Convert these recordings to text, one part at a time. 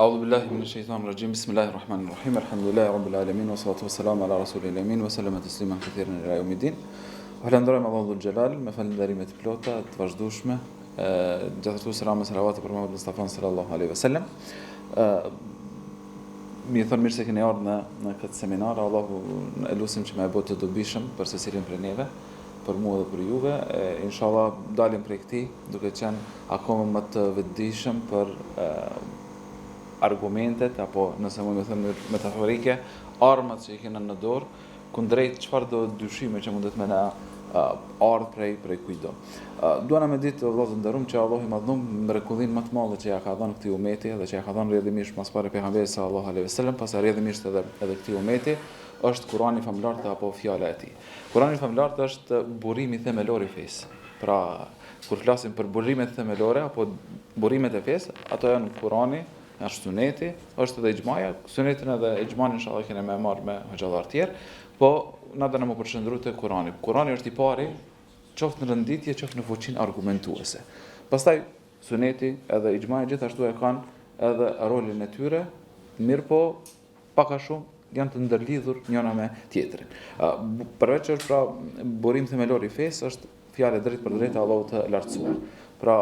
A'udhu billahi minash shaitanir rajim. Bismillahir rahmanir rahim. Alhamdulillahi rabbil alamin wassalatu wassalamu ala rasulil amin wa sallama tasliman kathiran ila yawmiddin. Falënderojmë Allahun dhul Xhelal me falënderime të plota, të vazhdueshme. Gjithashtu selam e salavate për Muhammed Mustafa sallallahu alaihi wasallam. Ë me thënë mirë se keni ardhur në në këtë seminar. Allahun e lusim që me e bë të dobishëm për secilin prej neve, për mua dhe për juve. E, inshallah dalim prej këtij duke qenë akoma më të vetëdijshëm për e, argumentet apo nëse mund me thënë metaforike, armët që i kena në dorë kundrejt çfarëdo dyshime që mundet me na ardhë prej prej kujtdo. Duhena me ditë vëllezër të nderum që Allahu i madhnum mrekullinë më të madhe që ja ka dhënë këtij umeti dhe që ja ka dhënë rrjedhimisht mas pari pejgamberit sallallahu alaihi wasallam, pastaj rrjedhimisht edhe edhe këtij umeti është Kurani famëlartë apo fjala e tij. Kurani famëlartë është burimi themelor i fesë. Pra, kur flasim për burimet themelore apo burimet e fesë, ato janë Kurani, është suneti, është edhe ixhmaja, sunetin edhe ixhmanë inshallah kena me marr me hoxhallar tjerë, po na do me u përqendru te Kurani. Kurani është i pari, qoftë në renditje, qoftë në fuqinë argumentuese. Pastaj suneti edhe ixhmaja gjithashtu e kanë edhe rolin e tyre, mirëpo pak a shumë janë të ndërlidhur njëna me tjetrën. Përveç që është pra burim themelor i fesë, është fjalë e drejtpërdrejtë e Allahut të lartësuar. Pra,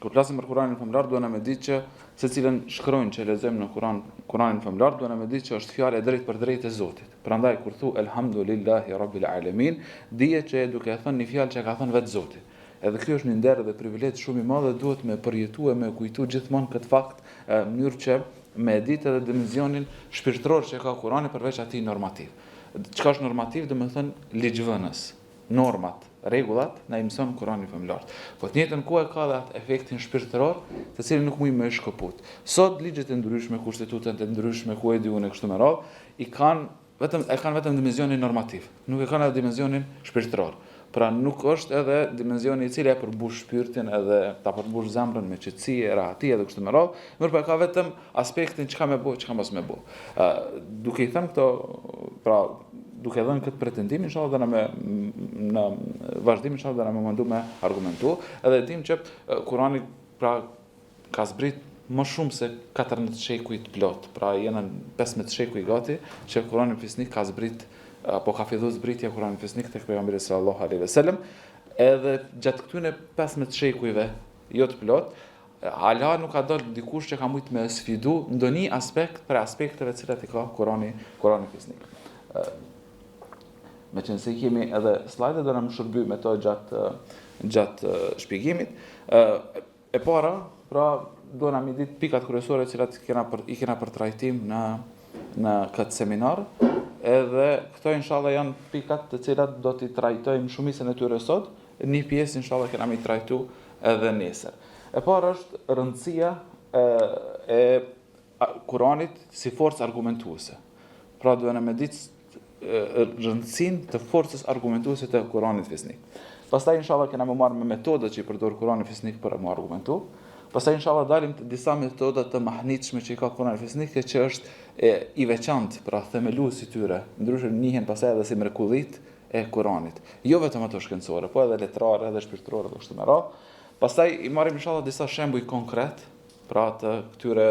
kur flasim për Kur'anin famëlartë, duhena me ditë që secilën shkronjë që lexojmë në Kur'an, Kur'anin famëlartë, duhena me ditë që është fjalë e drejtpërdrejtë e Zotit. Prandaj kur thu elhamdulillahi rabbil alamin, dije që je duke e thënë një fjalë që e ka thënë vetë Zoti. Edhe ky është një nder dhe privilegj shumë i madh dhe duhet me përjetu e me kujtu gjithmonë këtë fakt në mënyrë që me e ditë edhe dimensionin shpirtëror që ka Kurani përveç atij normativ. Çka është normativ, domethënë ligjvënës, normat, rregullat na i mëson Kurani famëlartë. Po të njëjtën kohë ka edhe atë efektin shpirtëror, të cilin nuk mund me e shkëput. Sot ligjet e ndryshme, kushtetutat e ndryshme, ku e di unë kështu me radhë, i kanë Vetëm e kanë vetëm dimensionin normativ, nuk e kanë edhe dimensionin shpirtëror. Pra nuk është edhe dimensioni i cili e përmbush shpirtin edhe ta përmbush zemrën me qetësi e rahati edhe kështu me radhë, mirëpo e ka vetëm aspektin çka me bo, çka mos me bo. Ë duke i thënë këto, pra duke dhënë këtë pretendim inshallah do na me në vazhdim inshallah do na me mundu me argumentu, edhe e dim që Kurani pra ka zbrit më shumë se 14 shekuj të plot, pra jena në 15 shekuj gati, që Kurani Fisnik ka zbrit, apo ka fillu zbritja e Kuranit Fisnik tek pejgamberi sallallahu alaihi wasallam, edhe gjatë këtyre 15 shekujve jo të plot, hala nuk ka dalë dikush që ka mujt me sfidu ndonjë aspekt prej aspekteve të cilat i ka Kurani, Kurani Fisnik. Meqenëse kemi edhe slajde, do na më shërby me to gjatë, gjatë shpjegimit. E para, pra, duhena me ditë pikat kryesore të cilat kena për, i kena për trajtim në, në këtë seminar, edhe këto inshallah janë pikat të cilat do t'i trajtojmë shumicën e tyre sot, një pjesë inshallah kena me i trajtu edhe nesër. E para është rëndësia e, e Kuranit si forcë argumentuese. Pra duhena me ditë rëndësinë të forcës argumentuese të Kuranit fisnik. Pastaj inshallah kena me marrë me metodat që i përdor Kurani fisnik për me argumentu. Pastaj inshallah dalim te disa metoda të mahnitshme që i ka Kurani fisnik e që është e, i veçantë, pra themelues i tyre. Ndryshe njihen pastaj edhe si mrekullitë e Kuranit. Jo vetëm ato shkencore, po edhe letrare, edhe shpirtërore dhe kështu me radhë. Pastaj i marrim inshallah disa shembuj konkret pra të këtyre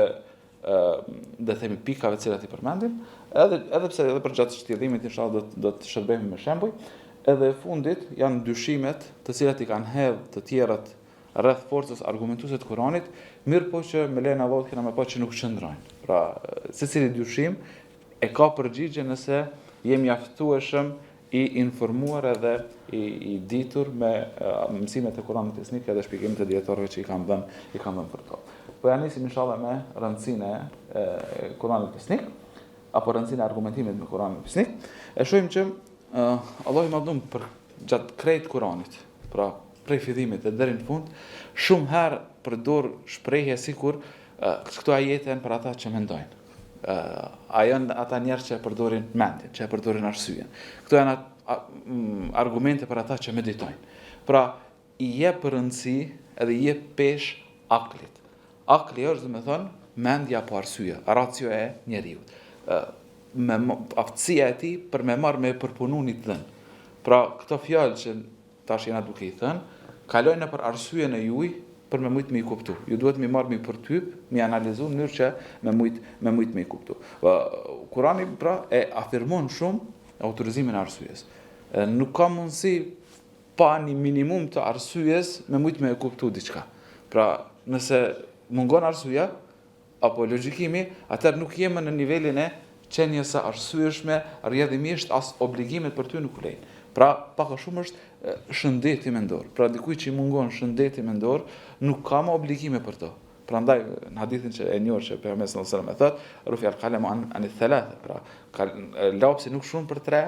dhe themi pikave të cilat i përmendim, edhe edhe pse edhe përgjatë shtjellimit inshallah do të do të shërbehemi me shembuj, edhe e fundit janë dyshimet të cilat i kanë hedh të tjerët rreth forcës argumentuese të Kuranit, mirëpo që me lejen e Allahut kena me pa që nuk qëndrojnë. Pra, secili dyshim e ka përgjigje nëse je mjaftueshëm i informuar edhe i, i ditur me mësimet e Kuranit Fisnik edhe shpjegimet e dijetarëve që i kanë dhënë, i kanë dhënë për to. Po ja nisim inshallah me rëndësinë e, e Kuranit Fisnik apo rëndësinë e argumentimit me Kuranin Fisnik. E shohim që uh, Allahu i madhnum për gjatë krejt Kuranit, pra prej fillimit e deri në fund, shumë herë përdor shprehje sikur uh, këto ajete janë për ata që mendojnë. A janë ata njerëz që e përdorin mendjen, që e përdorin arsyen. Këto janë mm, argumente për ata që meditojnë. Pra, i jep rëndësi edhe i jep peshë aklit. Akli është, domethënë, mendja apo arsyeja, racio e njeriut. Me aftësia e tij për me marrë me përpunu një të dhënë. Pra, këto fjalë që tash jena duke i thënë, kalojnë nëpër arsyen e juj. për me mujt me i kuptu. Ju duhet me i marrë me i përtyp, me i analizu në mënyrë që me mujt me mujt me i kuptu. Kurani pra e afirmon shumë autorizimin e arsyes. Nuk ka mundësi pa një minimum të arsyes me mujt me e kuptu diçka. Pra, nëse mungon arsyeja apo logjikimi, atëherë nuk jemi në nivelin e qenies së arsyeshme, rrjedhimisht as obligimet për ty nuk vlejnë. Pra, pak a shumë është shëndeti mendor. Pra, dikujt që i mungon shëndeti mendor, nuk ka më obligime për to. Prandaj në hadithin që e njohur që pejgamberi sallallahu alajhi wasallam e thotë, rufi al kalem an an thalatha, pra lapsi nuk shkruan për tre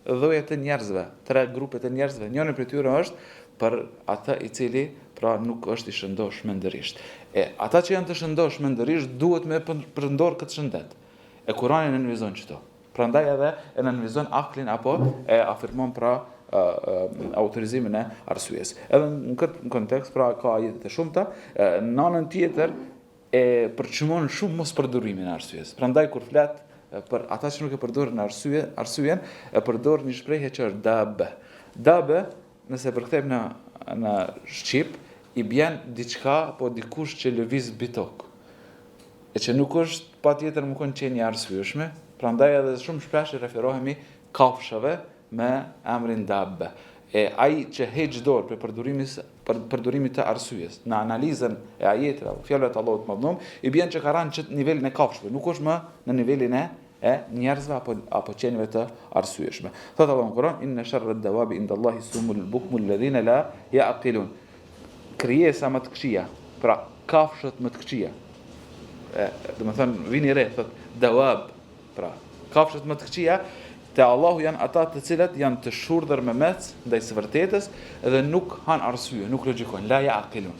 lloje të njerëzve, tre grupe të njerëzve. Njëri prej tyre është për atë i cili pra nuk është i shëndosh mendërisht. E ata që janë të shëndosh mendërisht duhet me përdor këtë shëndet. E Kurani nënvizon qëto. Prandaj edhe e nënvizon aklin apo e afirmon pra autorizimin e arsyes. Edhe në këtë kontekst pra ka ajete të shumta, në anën tjetër e përçmon shumë mospërdorimin e arsyes. Prandaj kur flet për ata që nuk e përdorin arsye, arsyen, e përdor një shprehje që është dabe. Dabe, nëse e përkthejmë në në shqip, i bjen diçka apo dikush që lëviz mbi tokë. E që nuk është patjetër me konë qenie e arsyeshme, prandaj edhe shumë shpesh i referohemi kafshëve me emrin dabbe. E ai që heq dorë prej përdorimit për përdorimit të arsyes në analizën e ajeteve apo fjalëve të Allahut të Madhërum, i bjen që ka rënë në nivelin e kafshëve, nuk është më në nivelin e e njerëzve apo apo qenieve të arsyeshme. Thotë Allahu në Kur'an, "Inna sharra ad-dawabi inda Allahi sumul bukmul ladhina la ya'qilun." Krijesa më të këqija, pra kafshët më të këqija. E, domethënë vini re, thotë dawab, Pra, kafshët më të këqija te Allahu janë ata të cilët janë të shurdhër memec ndaj së vërtetës dhe nuk kanë arsye, nuk logjikojnë, la yaqilun.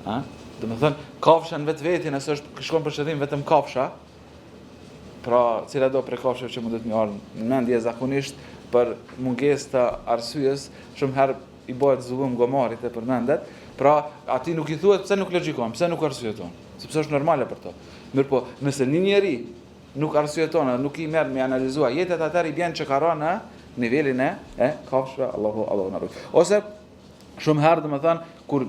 A? Domethënë, kafsha në vetvete, nëse është shkon për qëllim vetëm kafsha, pra cila do prej kafshëve që mundet me ardhë në mendje zakonisht për mungesë të arsyes, shumë herë i bëhet zullum gomarit e përmendet, pra atij nuk i thuhet pse nuk logjikon, pse nuk arsyeton, sepse është normale për to. Mirëpo, nëse një njeri nuk arsyeton edhe nuk i merr me analizu ajetet, atëherë i bjen që ka ra në nivelin e, e kafshëve, Allahu, Allahu na rujt. Ose, shumë herë, domethënë, kur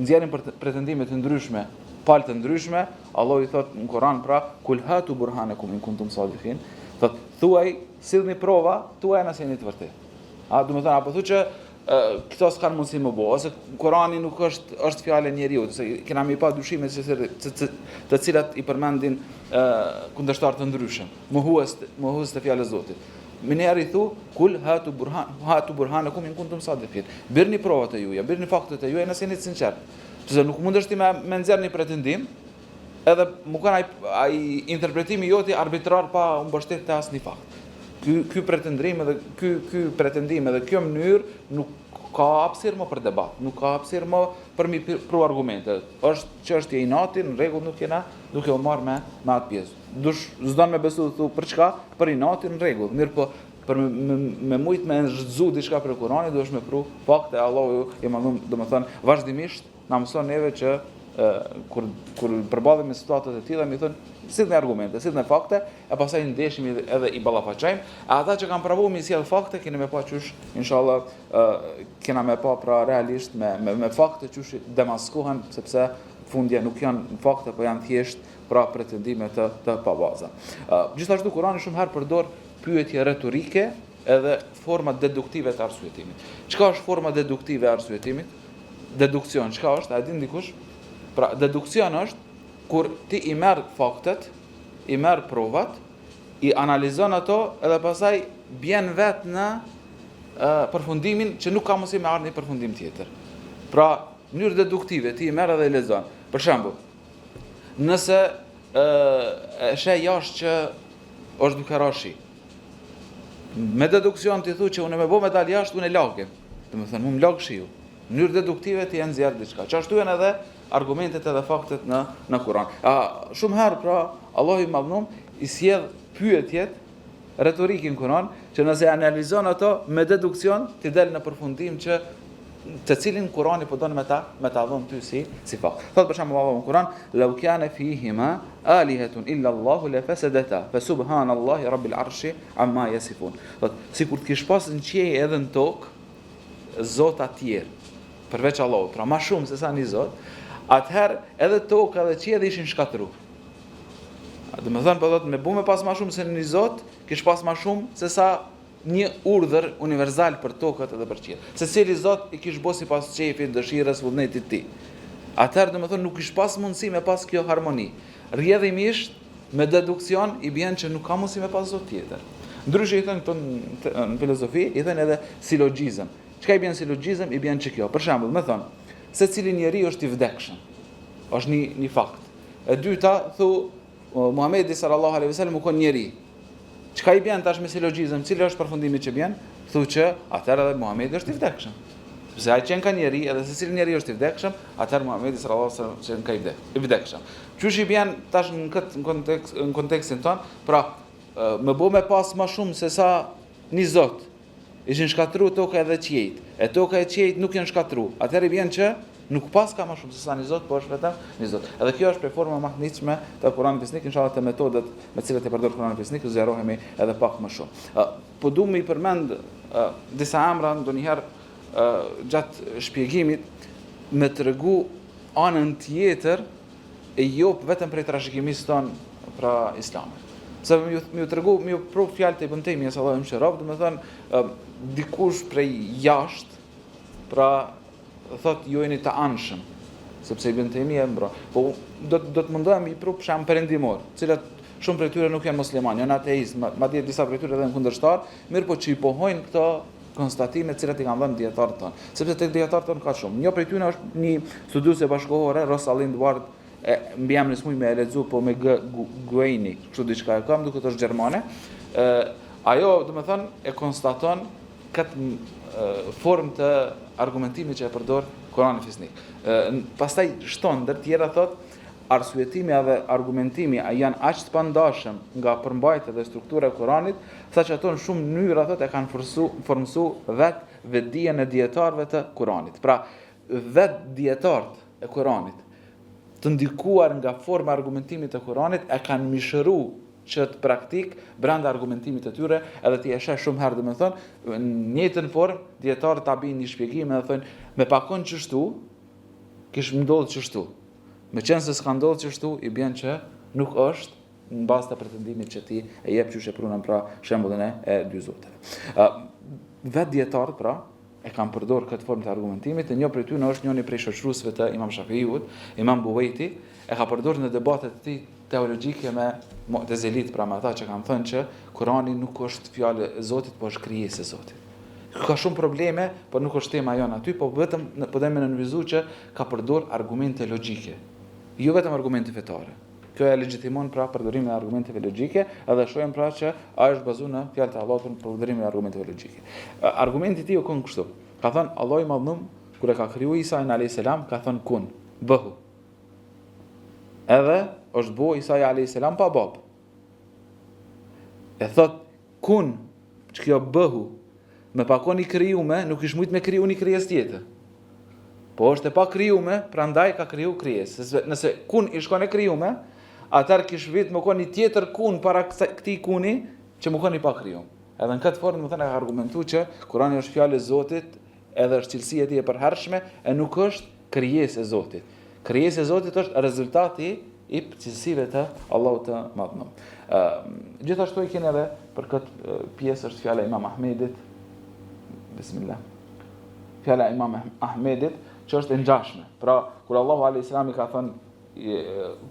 nxjerrin për pretendime të ndryshme, palë të ndryshme, Allahu i thot në Kur'an pra, kul hatu burhanekum in kuntum sadikin, thot, thuaj, sillni prova, tuaja nëse jeni të vërtetë. A, domethënë, apo thu që këto s'kanë mundësi me bo, ose Kurani nuk është, është fjalë e njeriut, se kena me i pa dyshime që, të, të, të cilat i përmendin kundërshtarë të ndryshëm, mohues, mohues të fjalës Zotit. Menjëherë i thu, kul hatu burhan, hatu burhanekum in kuntum sadikin. Birni provat e juja, birni faktet e juja, nëse jeni të sinqertë. Sepse nuk mundesh ti me, me nxjerr një pretendim, edhe me kanë ai, ai interpretimi joti arbitrar pa u mbështet te asnjë fakt. Ky ky pretendim edhe ky ky pretendim edhe kjo mënyrë nuk ka hapësirë më për debat, nuk ka hapësirë më për mi pru argumente. Është çështje inati, në rregull nuk jena duke u marrë me me atë pjesë. Dush s'don me besu thu për çka? Për inati në rregull. Mirëpo për me, me, me mujt me rrëzu diçka prej Kuranit duhesh me pru fakte Allahu i madhërum, domethënë vazhdimisht Na mëson neve që kur kur përballemi me situata të tilla, me thon sillni argumente, sillni fakte, e pastaj ndeshemi edhe i ballafaqojmë. E ata që kanë provu me sjell fakte, keni me pa qysh, inshallah, kena me pa pra realisht me me, me fakte qysh demaskohen, sepse fundja nuk janë fakte, po janë thjesht pra pretendime të të pabaza. Gjithashtu Kurani shumë herë përdor pyetje retorike edhe forma deduktive të arsyetimit. Çka është forma deduktive e arsyetimit? Deduksion, çka është? A e din dikush? Pra, deduksion është kur ti i merr faktet, i merr provat, i analizon ato edhe pastaj bjen vet në përfundimin që nuk ka mundësi me ardhë një përfundim tjetër. Pra, në mënyrë deduktive ti i merr edhe i lexon. Për shembull, nëse ë e sheh jashtë që është duke ra shi. Me deduksion ti thu që unë me bo me dal jashtë, unë e lagem. Domethënë, mu më lag shiu. Në mënyrë deduktive ti e nxjerr diçka. Qashtu janë edhe argumentet edhe faktet në në Kur'an. A shumë herë pra Allahu i madhnum i sjell pyetjet retorike në Kur'an që nëse analizon ato me deduksion ti del në përfundim që të cilin Kurani po don me ta me ta dhon ty si si fakt. Thot për shembull Allahu në Kur'an, "Law kana fihima alihatun illa Allahu la fasadata, fa subhanallahi rabbil arshi amma yasifun." Thot, sikur të kish pas në qiej edhe në tokë zota tjerë. përveç Allahut, pra ma shumë se sa një Zot, atëherë edhe toka dhe qielli ishin shkatërru. Domethënë, po thotë, me bu me pas ma shumë se një Zot, kish pas ma shumë se sa një urdhër universal për tokët edhe për qiell. Secili Zot i kish bo sipas qejfit, dëshirës, vullnetit tij. Atëherë, domethënë, nuk kish pas mundësi me pas kjo harmoni. Rrjedhimisht, me deduksion, i bjen që nuk ka mundësi me pas Zot tjetër. Ndryshe i thënë këto në filozofi, i thënë edhe silogjizëm. Çka i bjen silogjizëm, i bjen që kjo. Për shembull, me thënë, secili njeri është i vdekshëm. Është një, një fakt. E dyta, thu, Muhamedi sallallahu alaihi wasallam u kon njeri. Çka i bjen tash me silogjizëm? Cili është përfundimi që bjen? Thu që atëherë edhe Muhamedi është i vdekshëm. Sepse ai qenka njeri, edhe secili njeri është i vdekshëm, atëherë Muhamedi sallallahu alaihi wasallam qenka i vdek, i vdekshëm. Qysh i bjen tash në këtë në kontekst në kontekstin ton, pra me bo me pas më shumë se sa një Zot. Ishin shkatërru toka edhe qiejt. E toka e qiejt nuk janë shkatërru. Atëherë i bjen që nuk paska më shumë se sa një Zot, po është vetëm një Zot. Edhe kjo është prej formave më të mahnitshme të Kuranit Fisnik, inshallah te metodat me të cilat e përdor Kurani Fisnik zgjerohemi edhe pak më shumë. Po du me i përmend disa emra ndonjëherë gjatë shpjegimit me tregu anën tjetër e jo vetëm prej trashëgimisë tonë pra islame. Se me ju, me ju tregu, me ju pru fjalët e Ibn Tejmijes, Allahu e mëshiroftë, domethënë, dikush prej jashtë, pra, thot, ju jeni të anshëm, sepse Ibn Tejmije e mbron. Po, do, do të mundohem me i pru për shembull perëndimor, cilat shumë prej tyre nuk janë musliman, janë ateist, madje disa prej tyre edhe janë kundërshtar, mirëpo që i pohojnë këto konstatime të cilat i kanë dhënë dijetarët tonë. Sepse tek dijetarët tonë ka shumë. Një prej tyre është një studiuese bashkëkohore, Rosalind Ward, e mbiemrin s'muj me e lexu, po me G Gueni, kështu diçka e kam, duket është gjermane. Ë ajo, domethënë, e konstaton këtë formë të argumentimit që e përdor Kurani Fisnik. Ë pastaj shton ndër tjera thot arsyetimi edhe argumentimi a janë aq të pandashëm nga përmbajtja dhe struktura e Kuranit, saqë ato në shumë mënyra thotë e kanë forsu, formësu vetë vetëdijen e dijetarëve të Kuranit. Pra, vetë dijetarët e Kuranit, të ndikuar nga forma e argumentimit të Kuranit, e kanë mishëru qët praktikë brenda argumentimit të tyre, edhe ti e sheh shumë herë, domethënë, në njëjtën formë dijetarët ta bëjnë një shpjegim edhe thonë, me pa kon qështu, kish ndodhur qështu. Meqenëse s'ka ndodhur qështu, i bjen që nuk është në bazë të pretendimit që ti e jep qysh e prunën pra shembullin e, e dy zotëve. Ë vetë dijetarët pra e kanë përdor këtë formë të argumentimit, e një prej tyre është njëri prej shoqëruesve të Imam Shafiut, Imam Buvejti, e ka përdorur në debatet e tij teologjike me Mu'tezilit, pra me ata që kanë thënë që Kurani nuk është fjalë e Zotit, po është krijesë e Zotit. Ka shumë probleme, por nuk është tema jonë aty, po vetëm po dojmë me nënvizu që ka përdor argumente logjike, jo vetëm argumente fetare. Kjo e legjitimon pra përdorimin e argumenteve logjike, edhe shohim pra që ai është bazuar në fjalët e Allahut për përdorimin e argumenteve logjike. Argumenti i tij u kon kështu. Ka thënë Allahu i madhnum kur e ka kriju Isain alayhis salam, ka thënë kun, bëhu. Edhe është bo Isai alayhis salam pa babë. E thot kun, që kjo bëhu, me pa kon i krijume, nuk ish mujt me kriju një krijesë tjetër. Po është e pa krijume, prandaj ka kriju krijesë. Se nëse kun ish kon e krijume, atëherë kish vit me kon një tjetër kun para këtij kuni, që me kon i pa krijum. Edhe në këtë formë, domethënë, ka argumentu që Kurani është fjalë e Zotit, edhe është cilësi e tij e përhershme, e nuk është krijesë e Zotit. Krijesë e Zotit është rezultati i cilësive të Allahut të Madhnum. Ë gjithashtu i keni edhe për këtë pjesë është fjala e Imam Ahmedit. Bismillah. Fjala e Imam Ahmedit që është e ngjashme. Pra, kur Allahu alayhis salam i ka thënë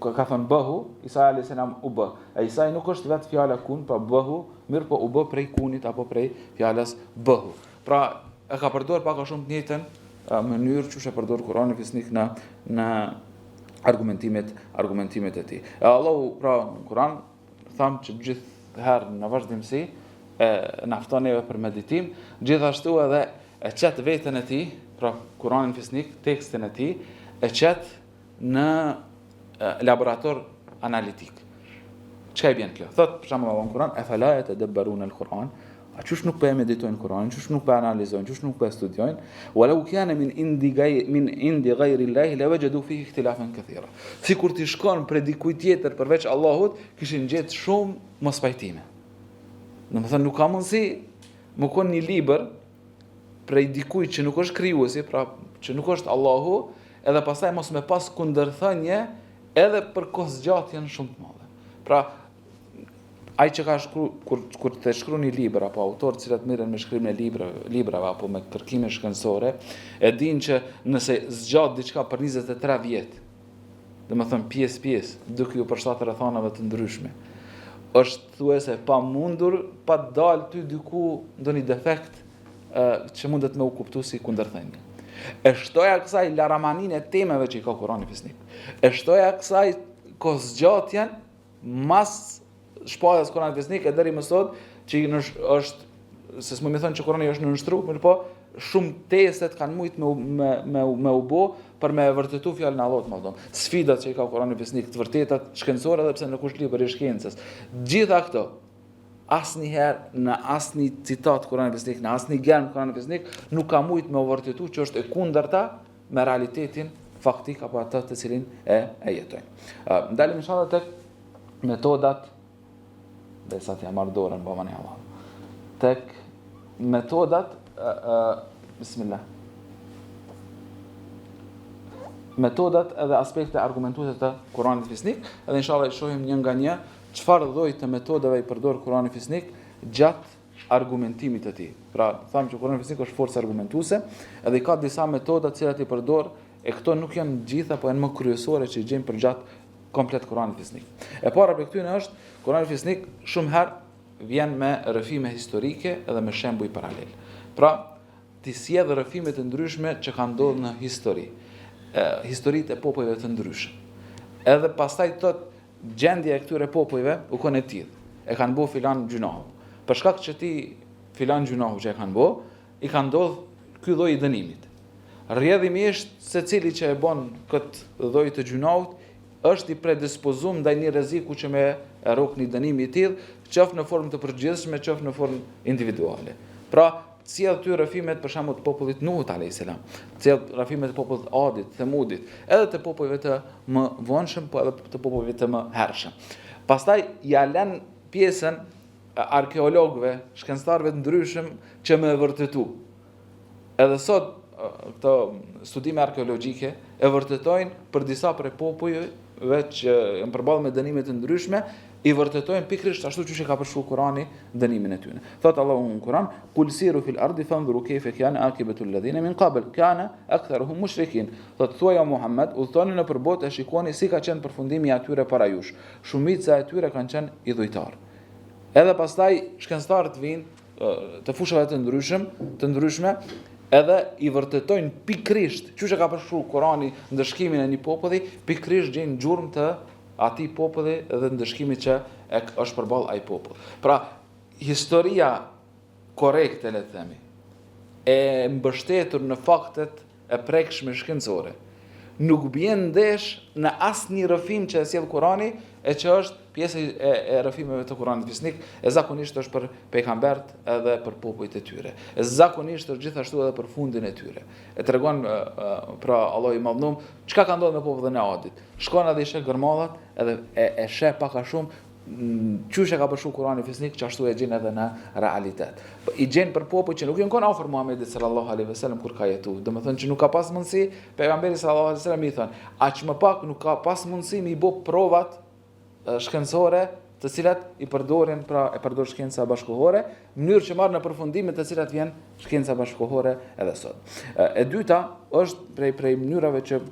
ka, ka thënë bëhu, Isa alayhis salam u bë. E Isai nuk është vetë fjala kun, pra bëhu, mirëpo u bë prej kunit apo prej fjalës bëhu. Pra, e ka përdor pak a shumë të njëjtën mënyrë qysh e përdor Kurani fisnik në në argumentimet argumentimet e tij. E Allahu pra në Kur'an thamë që gjithherë në vazhdimësi e na fton neve për meditim, gjithashtu edhe e qet veten e tij, pra Kur'anin fisnik, tekstin e tij, e qet në laborator analitik. Çka i bjen kjo? Thot për shembull Allahu në Kur'an, "Efela jetedebberune el-Kur'an?" A qysh nuk po e meditojnë Kur'anin, qysh nuk po e analizojnë, qysh nuk po e studiojnë? Walau kana min indi gaj min indi ghayri Allahi la wajadu fihi ikhtilafan kathira. Sikur t'ish kon prej dikujt tjetër përveç Allahut, kishin gjetë shumë mospajtime. Domethënë nuk ka mundësi me kon një libër. prej dikujt që nuk është krijuesi, pra që nuk është Allahu, edhe pastaj mos me pas kundërthënie edhe për kohëzgjatjen shumë të madhe. Pra, ai që ka shkru, kur, kur të shkru një libër, apo autorë të cilët merren me shkrimin e librave, librave, apo me kërkime shkencore, e din që nëse zgjat diçka për 23 vjet, domethënë pjesë pjesë, duke iu përshtat rrethanave të ndryshme, është thuajse e pamundur pa dalë ty diku ndonjë defekt e, që mundet me u kuptu si kundërthënie. E shtoja kësaj laramaninë e temeve që i ka Kurani fisnik. E shtoja kësaj kohëzgjatjen mas shpalljes Kuranit fisnik e deri më sot që në është se s'muj me thonë që Kurani është nënshtru, mirëpo shumë testet kanë mujt me me me, me u bo për me vërtetu fjalën e Allahut madhërum. Sfidat që i ka Kurani fisnik, të vërtetat shkencore edhe pse nuk është libër i shkencës. Gjitha këto asnjëherë në asnjë citat Kurani fisnik, në asnjë germë Kurani fisnik nuk ka mujt me u vërtetu që është e kundërta me realitetin faktik apo atë të cilin e e jetojmë. Ndalim inshallah tek metodat dhe sa t'ja marr dorën po mani Allah. Tek metodat ë ë bismillah. Metodat edhe aspekte argumentuese të Kuranit fisnik, edhe inshallah i shohim një nga një çfarë lloj të metodave i përdor Kurani fisnik gjatë argumentimit të tij. Pra, thamë që Kurani fisnik është forcë argumentuese, edhe i ka disa metoda të cilat i përdor, e këto nuk janë gjitha, po janë më kryesore që i gjejmë përgjatë komplet Kuranit fisnik. E para prej këtyre është Kurani fisnik shumë herë vjen me rrëfime historike edhe me shembuj paralel. Pra, t'i sjell rrëfime të ndryshme që kanë ndodhur në histori, e, historitë e popujve të ndryshëm. Edhe pastaj thot gjendja e këtyre popujve u kon e tillë. E kanë bo filan gjynahu. Për shkak që ti filan gjynahu që e kanë bo, i ka ndodh ky lloj i dënimit. Rrjedhimisht, secili që e bon këtë lloj të gjynahut është i predispozum ndaj një rreziku që me e rrok një dënim i tillë, qoftë në formë të përgjithshme, qoftë në formë individuale. Pra, sjell ty rrëfimet për shembull të popullit Nuhut alayhis salam, sjell rrëfimet të popullit Adit, Themudit, edhe të popujve të më vonshëm, po edhe të popujve të më hershëm. Pastaj ja lën pjesën arkeologëve, shkencëtarëve të ndryshëm që me vërtetu. Edhe sot këto studime arkeologjike e vërtetojnë për disa prej popujve që janë përballë me dënime të ndryshme, i vërtetojnë pikërisht ashtu qysh e ka përshkru Kurani dënimin e tyre. Thot Allahu në Kur'an, "Kul siru fil ardi fanzuru kayfa kana akibatu alladhina min qabl, kana aktharuhum mushrikin." Thot thuaj o Muhammed, udhëtoni nëpër botë e shikoni si ka qenë përfundimi i atyre para jush. Shumica e tyre kanë qenë idhujtarë. Edhe pastaj shkencëtarët vijnë të fushave të ndryshëm, të ndryshme, edhe i vërtetojnë pikërisht qysh e ka përshkru Kurani ndëshkimin e një populli, pikërisht gjejnë gjurmë të atij populli dhe ndëshkimit që e është përballë ai popull. Pra, historia korrekte, le të themi, e mbështetur në faktet e prekshme shkencore, nuk bjen ndesh në asnjë rrëfim që e sjell Kurani e që është pjesë e, e rrëfimeve të Kuranit fisnik, e zakonisht është për pejgamberët edhe për popujt e tyre. E zakonisht është gjithashtu edhe për fundin e tyre. E tregon pra Allahu i madhnum çka ka ndodhur me popullin e Adit. Shkon edhe i sheh gërmadhat edhe e, e sheh pak a shumë qysh e ka përshkru Kurani fisnik, qashtu e gjen edhe në realitet. Po, I gjen për popuj që nuk janë konë afër Muhammedit sallallahu alaihi wasallam kur ka jetu. Domethënë që nuk ka pas mundësi pejgamberi sallallahu alaihi wasallam i thënë, aq më pak nuk ka pas mundësi me i bo provat shkencore të cilat i përdorin pra e përdor shkenca bashkëkohore, në mënyrë që marr në përfundimet të cilat vjen shkenca bashkëkohore edhe sot. E dyta është prej prej mënyrave që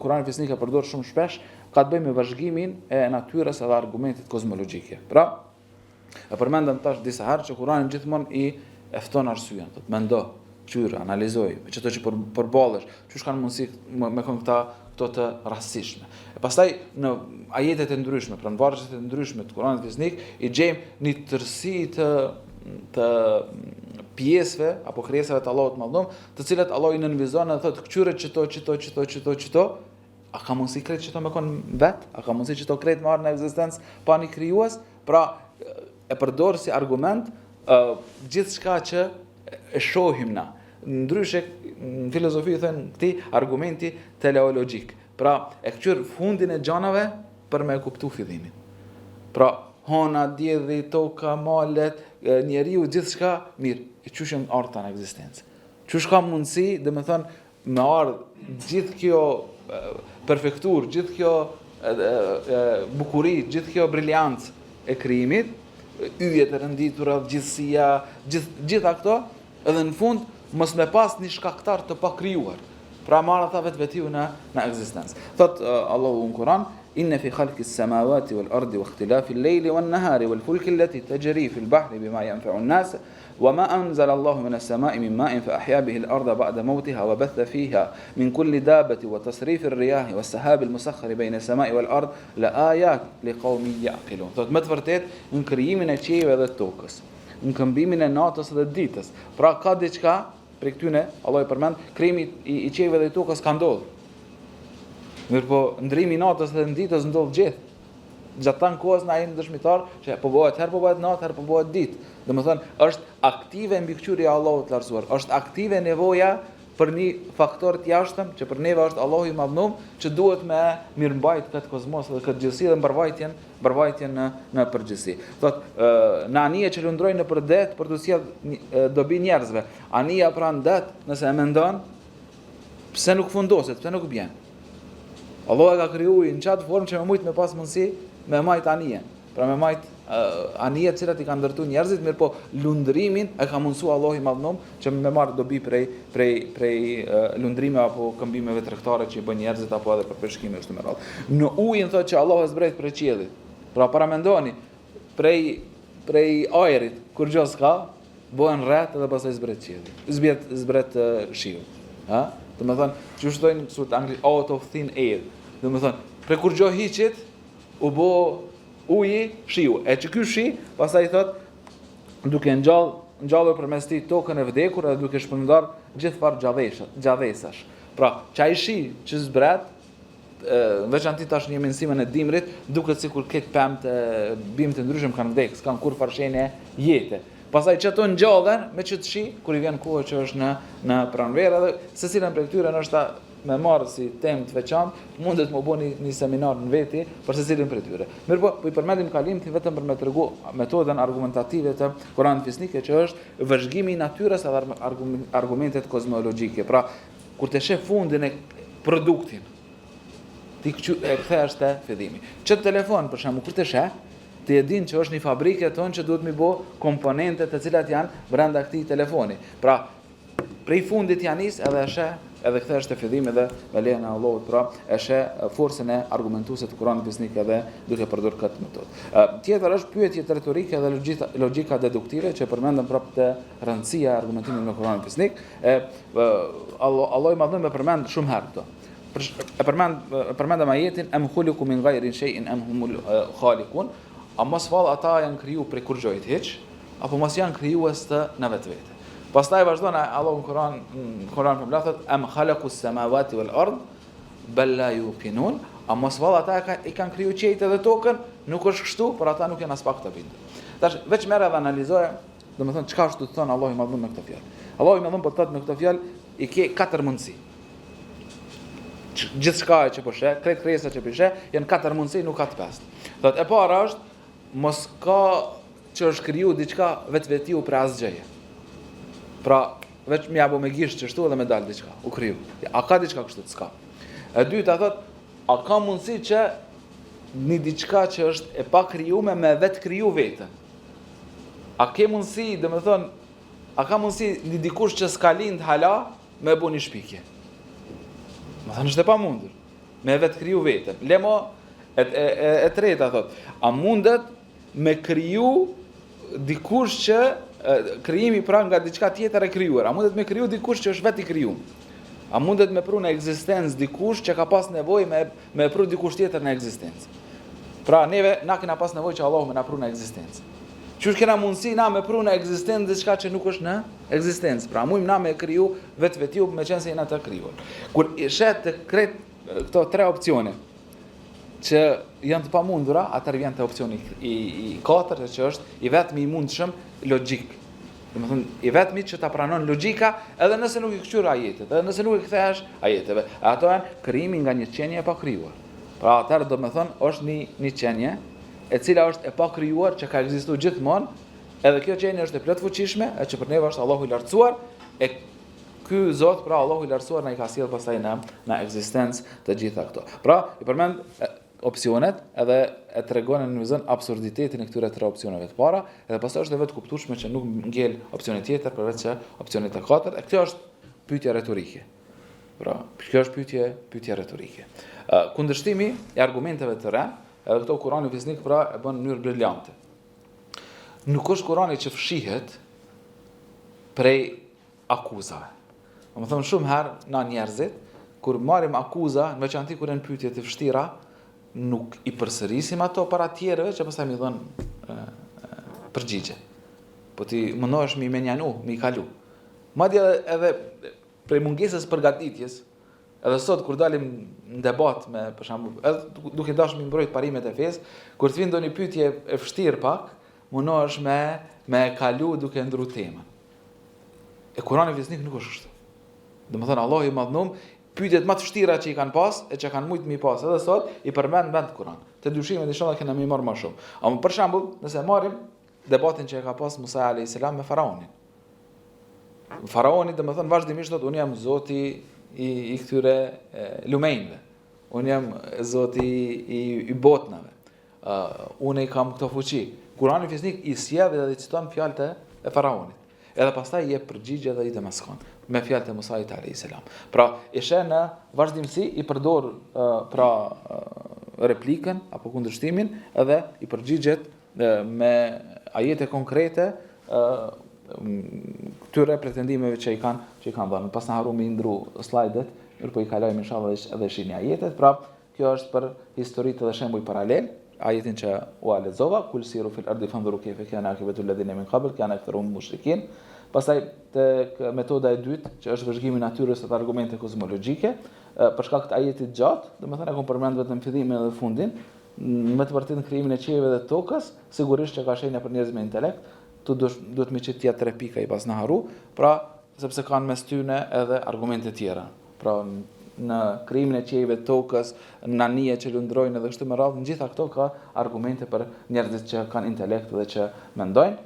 Kurani fisnik e përdor shumë shpesh, ka të bëjë me vëzhgimin e natyrës edhe argumentet kozmologjike. Pra, e përmendëm tash disa herë që Kurani gjithmonë i e fton arsyen, thotë mendo, kqyr, analizoj, me qëto që për, përballesh, qysh kanë mundësi me, me kon këta këto të rastësishme. E pastaj në ajetet e ndryshme, pra në vargjet e ndryshme të Kuranit fisnik, i gjejmë një tërësi të të pjesëve apo krijesave të Allahut të Madhërum, të cilat Allahu i nënvizon dhe thotë kqyre qëto, qëto, qëto, qëto, qëto, A ka mundësi krejt qëto me kon vet? A ka mundësi qëto krejt me ardhë në ekzistencë pa një krijues? Pra, e përdor si argument uh, gjithçka që e shohim na. Ndryshe, në filozofi i thonë këtij argumenti teleologjik. Pra, e këqyr fundin e gjanave për me e kuptu fillimin. Pra, hona, dielli, toka, malet, njeriu, gjithçka, mirë, e qysh janë ardhë në ekzistencë. Qysh ka mundësi, domethënë, me ardhë gjithë kjo perfekturë, gjithë kjo bukuri, gjithë kjo briljancë e krijimit, yjet e renditura, gjithësia, gjithë, gjitha këto, edhe në fund, mos me pas një shkaktar të pakrijuar. Pra me ardhë ata vetvetiu në, në ekzistencë. Thot uh, Allahu në Kur'an, inne fi khalki samawati wal ardi wa ikhtilafi al-lejli wan nahari wal fulki allati tajri fi al-bahri bima yanfa'u an-nas Wa ma anzala Allahu min as-sama'i min ma'in fa ahya bihi al-ardha ba'da mawtiha wa batha fiha min kulli dabbatin wa tasrifi ar-riyahi was-sahabi al-musakhkhari bayna as-sama'i wal-ard la ayat li qaumin ya'qilun. Thotë me të vërtetë në krijimin e qiejve dhe tokës, në këmbimin e natës dhe ditës. Pra ka diçka prej këtyne, Allahu i përmend, krijimi i, i qiejve dhe i tokës ka ndodhur. Mirëpo ndrimi i natës dhe ditës ndodh gjithë. Gjatë tanë kohës na jemi dëshmitar që po bëhet herë po bëhet natë, herë po bëhet ditë. Domethënë, është aktive mbikëqyrja e Allahut të lartësuar, është aktive nevoja për një faktor të jashtëm që për neve është Allahu i madhnum që duhet me mirëmbajt këtë kozmos dhe këtë gjithësi dhe mbarvajtjen, mbarvajtjen në në përgjithësi. Thot, në anije që lundrojnë nëpër det për t'u sjellë dobi njerëzve. Anija pra në det, nëse e mendon, pse nuk fundoset, pse nuk bjen? Allahu e ka kriju ujin në qatë formë që me mujtë me pas mundësi me majtë anijen. Pra me majtë uh, anijet cilat i kanë ndërtu njerëzit, mirëpo lundrimin e ka mundësu Allahu i madhnum që me marrë dobi prej, prej, prej uh, lundrime apo këmbimeve tregtare që i bëjnë njerëzit apo edhe për peshkime kështu me radhë. Në ujin thotë që Allahu e zbret prej qiellit. Pra paramendoni, prej, prej ajrit, kurgjo s'ka, Bëhen retë dhe pastaj zbret qielli. Zbret zbret shiu. Ha? Domethënë, qysh thojnë këtu anglisht out of thin air. Domethënë, prej kurgjo hiçit u bë uji shiu. E që ky shi, pastaj thot duke ngjall ngjallur përmes tij tokën e vdekur dhe duke shpërndar gjithfarë gjalleshash. Pra, qaj shi që zbret, në veçanti tash jemi në simën e dimrit, duket sikur këto pemët e bimë të ndryshëm kanë vdekë, s'kanë kurrfarë shenje jete. Pastaj që ato ngjallen me qët shi, kur i vjen koha që është në në pranverë edhe secilën prej këtyre ndoshta me marrë si temë të veçantë, mundet me bo një, një seminar në veti për secilën prej tyre. Mirëpo, po i përmendim kalimthi vetëm për me tregu metodën argumentative të Kuranit fisnik që është vëzhgimi i natyrës edhe argumentet kozmologjike. Pra, Kur të sheh fundin e produktin, ti këqy, e kthehesh te fillimi. Qët telefon, për shembull, kur të sheh, ti e din që është një fabrikë e tonë që duhet mi bo komponentet të cilat janë brenda këtij telefoni. Pra, prej fundit ja nis edhe e sheh, edhe kthehesh te fillimi dhe me lejen e Allahut, pra e sheh forcën e argumentuese të Kuranit fisnik edhe duke përdorur këtë metodë. Tjetër është pyetjet retorike dhe logjika, logjika deduktive që përmendëm prapë te rëndësia e argumentimit me Kuranin fisnik. E Allah Allahu i madhëruar e përmend shumë herë këto. E përmend e përmendëm ajetin em khuliku min ghayri shay'in em humul khaliqun. A mos vallë ata janë kriju prej kurgjojt hiç, apo mos janë krijues të në vetvete. Pastaj vazhdon Allahu në Kur'an, në Kur'an po thotë em khalaqu samawati wal ard bel la yuqinun. A mos vallë ata ka, i kanë kriju qiejt edhe tokën? Nuk është kështu, por ata nuk janë aspak të bindur. Tash veç merre dhe analizoje Domethënë, çka është tu të thënë Allahu i madhëruar me këtë fjalë? Allahu i madhëruar po të thotë me këtë fjalë i ke katër mundësi. Gjithçka që po sheh, krejt krijesat që po sheh, janë katër mundësi, nuk ka të pestë. Thotë e para është mos ka që është kriju diçka vetvetiu prej asgjëje. Pra, veç me ja bo me gisht qështu edhe me dal diçka, u kriju. A ka diçka kështu? S'ka. E dyta thot, a ka mundësi që një diçka që është e pakrijume me vetë kriju veten? A ke mundësi, domethënë, a ka mundësi një dikush që s'ka lind hala me bo një shpikje? Domethënë, është e pamundur. Me vetë kriju veten. Le mo, e, e, e, e treta, thot, a mundet me kriju dikush që krijimi pra nga diçka tjetër e krijuar. A mundet me kriju dikush që është vetë i kriju? A mundet me pru në ekzistencë dikush që ka pas nevojë me me e pru dikush tjetër në ekzistencë. Pra neve na kena pas nevojë që Allahu me na pru në ekzistencë. Qysh kena mundësi na me pru në ekzistencë diçka që nuk është në ekzistencë. Pra mujmë na me kriju vetvetiu me qenë se jena të krijuar. Kur i sheh të krejt këto tre opcione që janë të pamundura, atëherë vjen te opcioni i, i katërt që është i vetmi i mundshëm logjik. Domethënë, i vetmi që ta pranon logjika, edhe nëse nuk i këqyr ajetet, edhe nëse nuk i kthehesh ajeteve. E ato janë krijimi nga një qenie e pakrijuar. Pra atëherë domethënë është një një qenie e cila është e pakrijuar që ka ekzistuar gjithmonë, edhe kjo qenie është e plotfuqishme, e që për neve është Allahu i lartësuar, e. Ky Zot, pra Allahu i lartësuar na i ka sjellë pastaj në në ekzistencë të gjitha këto. Pra, i përmend opsionet edhe e tregon e nënvizon absurditetin e këtyre tre opsioneve të para, edhe pastaj është e vetëkuptueshme që nuk ngel opsioni tjetër përveç se opsionit të katërt, e kjo është pyetja retorike. Pra, kjo është pyetje, pyetje retorike. Kundërshtimi i argumenteve të rremë, edhe këto Kurani fisnik pra e bën në mënyrë briljante. Nuk është Kurani që fshihet prej akuzave. Domethënë shumë herë na njerëzit kur marrim akuza, në veçanti kur janë pyetje të vështira, nuk i përsërisim ato para tjerëve që pastaj m'i dhën përgjigje. Po ti mundohesh m'i menjanu, m'i kalu. Madje edhe prej mungesës përgatitjes, edhe sot kur dalim në debat me për shembull, edhe duke dashur m'i mbrojt parimet e fesë, kur të vjen ndonjë pyetje e vështirë pak, mundohesh me me kalu duke ndru temën. E Kurani fisnik nuk është kështu. Domethënë Allahu i madhnum, pyetjet më të vështira që i kanë pas e që kanë mujt m'i pas edhe sot i përmend në Kur'an. Te dyshimet inshallah kena m'i marr më shumë. Ama për shembull, nëse marrim debatin që e ka pas Musa alayhis salam me faraonin. Faraoni domethënë vazhdimisht thotë unë jam zoti i, i këtyre lumenjve. Unë jam zoti i, i botnave. Uh, unë i kam këto fuqi. Kurani fisnik i sjell dhe i citon fjalët e faraonit. Edhe pastaj i jep përgjigje dhe i demaskon me fjalët e Musait alayhis salam. Pra, e sheh në vazhdimësi i përdor uh, pra uh, replikën apo kundërshtimin edhe i përgjigjet me ajete konkrete këtyre pretendimeve që i kanë që i kanë dhënë. Pasna harru me i ndru slajdet, mirëpo i kalojmë inshallah edhe shihni ajetet. Pra, kjo është për historitë dhe shembuj paralel, ajetin që ua lexova, kul siru fil ardi fanzuru kayfa kana akibatu alladhina min qabl kana aktharuhum mushrikin. Pastaj tek metoda e dytë, që është vëzhgimi i natyrës dhe argumente kozmologjike, për shkak të ajetit gjatë, domethënë e kam përmend vetëm fillimin dhe fundin, Me të vërtetë në krijimin e qiejve dhe tokës, sigurisht që ka shenja për njerëz me intelekt, tu duhet me qit tjetë tre pika i pasna harru, pra sepse kanë mes tyne edhe argumente tjera. Pra në krijimin e qiejve tokës, në anije që lundrojnë edhe kështu me radhë, në gjitha këto ka argumente për njerëzit që kanë intelekt dhe që mendojnë.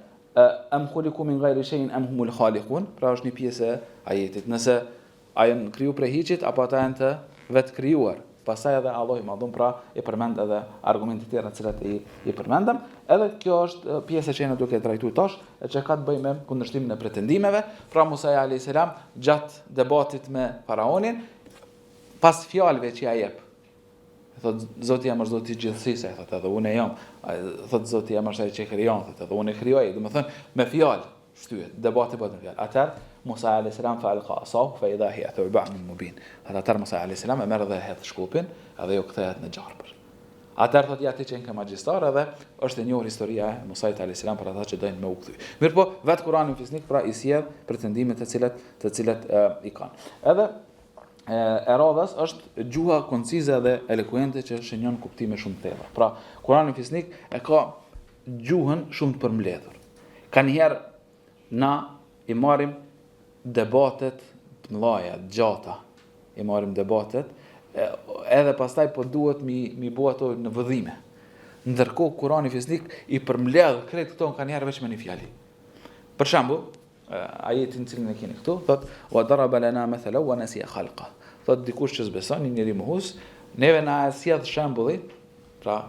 Em khuliku min ghairi shay'in am humul khaliqun, pra është një pjesë e ajetit. Nëse A janë kriju prej hiçit apo ata janë të vetëkrijuar? Pastaj edhe Allahu i Madhërum pra i përmend edhe argumente tjera të cilat i i përmendëm. Edhe kjo është pjesa që jena duke e trajtuar tash, e që ka të bëjë me kundërshtimin e pretendimeve. Pra Musa alayhis salam gjatë debatit me faraonin, pas fjalëve që ia jep, Thot Zoti jem është Zoti i gjithësisë, ai thot edhe unë jam. Ai thot Zoti jem është ai që krijon, thot edhe unë e krijoj. Domethënë me fjalë shtyhet, debati bëhet me fjalë. Atëherë Musa alayhis salam fa alqa asahu fa idha hiya thubanun mubin. Atëherë Musa alayhis salam e merr dhe hedh shkopin, edhe ajo kthehet në gjarpër. Atëherë thot ja ti qenke magjistar edhe është e njohur historia e Musait alayhis salam për ata që dojnë me u kthy. Mirëpo vet Kurani fisnik pra i sjell pretendimet të cilat të cilat e, i kanë. Edhe e radhës është gjuha koncize dhe elokuente që shenjon kuptime shumë të thella. Pra, Kurani fisnik e ka gjuhën shumë të përmbledhur. Kanjëherë na i marrim debatet të mëdha, të gjata. I marrim debatet edhe pastaj po duhet mi mi bo ato në vëllime. Ndërkohë Kurani fisnik i përmbledh krejt këto kanjëherë veç me një fjali. Për shembull, ajetin të cilin e keni këtu, thot wa daraba lana mathala wa nasiya khalqa. Thot dikush që s'beson, një njeri mohus, neve na e sjell shembullin, pra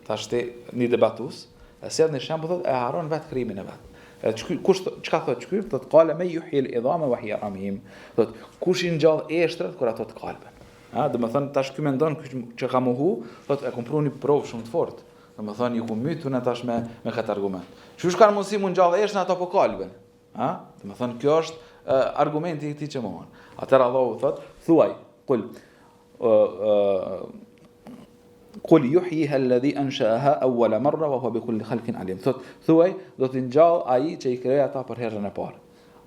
tashti një debatues, e sjell një shembull thot e harron vet krijimin e vet. E çky kush çka thot çky? Thot qala men yuhyi al-idhama wa hiya ramim. Thot kush i ngjall eshtrat kur ato të kalben. Ha, domethënë tash ky mendon ky që ka mohu, thot e kom pru një provë shumë të fortë. Domethënë, ju kom mytë unë tash me, me këtë argument. Qysh kanë mundësi m'u ngjallë eshtrat ato po kalben? Ha? Domethënë, kjo është uh, argumenti i këtij që mohon. Atëherë Allahu thot, thuaj, kul, uh, uh, kul juhjiha alladhi ansha'aha awwala marra wa huwa bi kulli khalqin alim. Thot, thuaj, do t'i ngjall ai që i krijoi ata për herën e parë.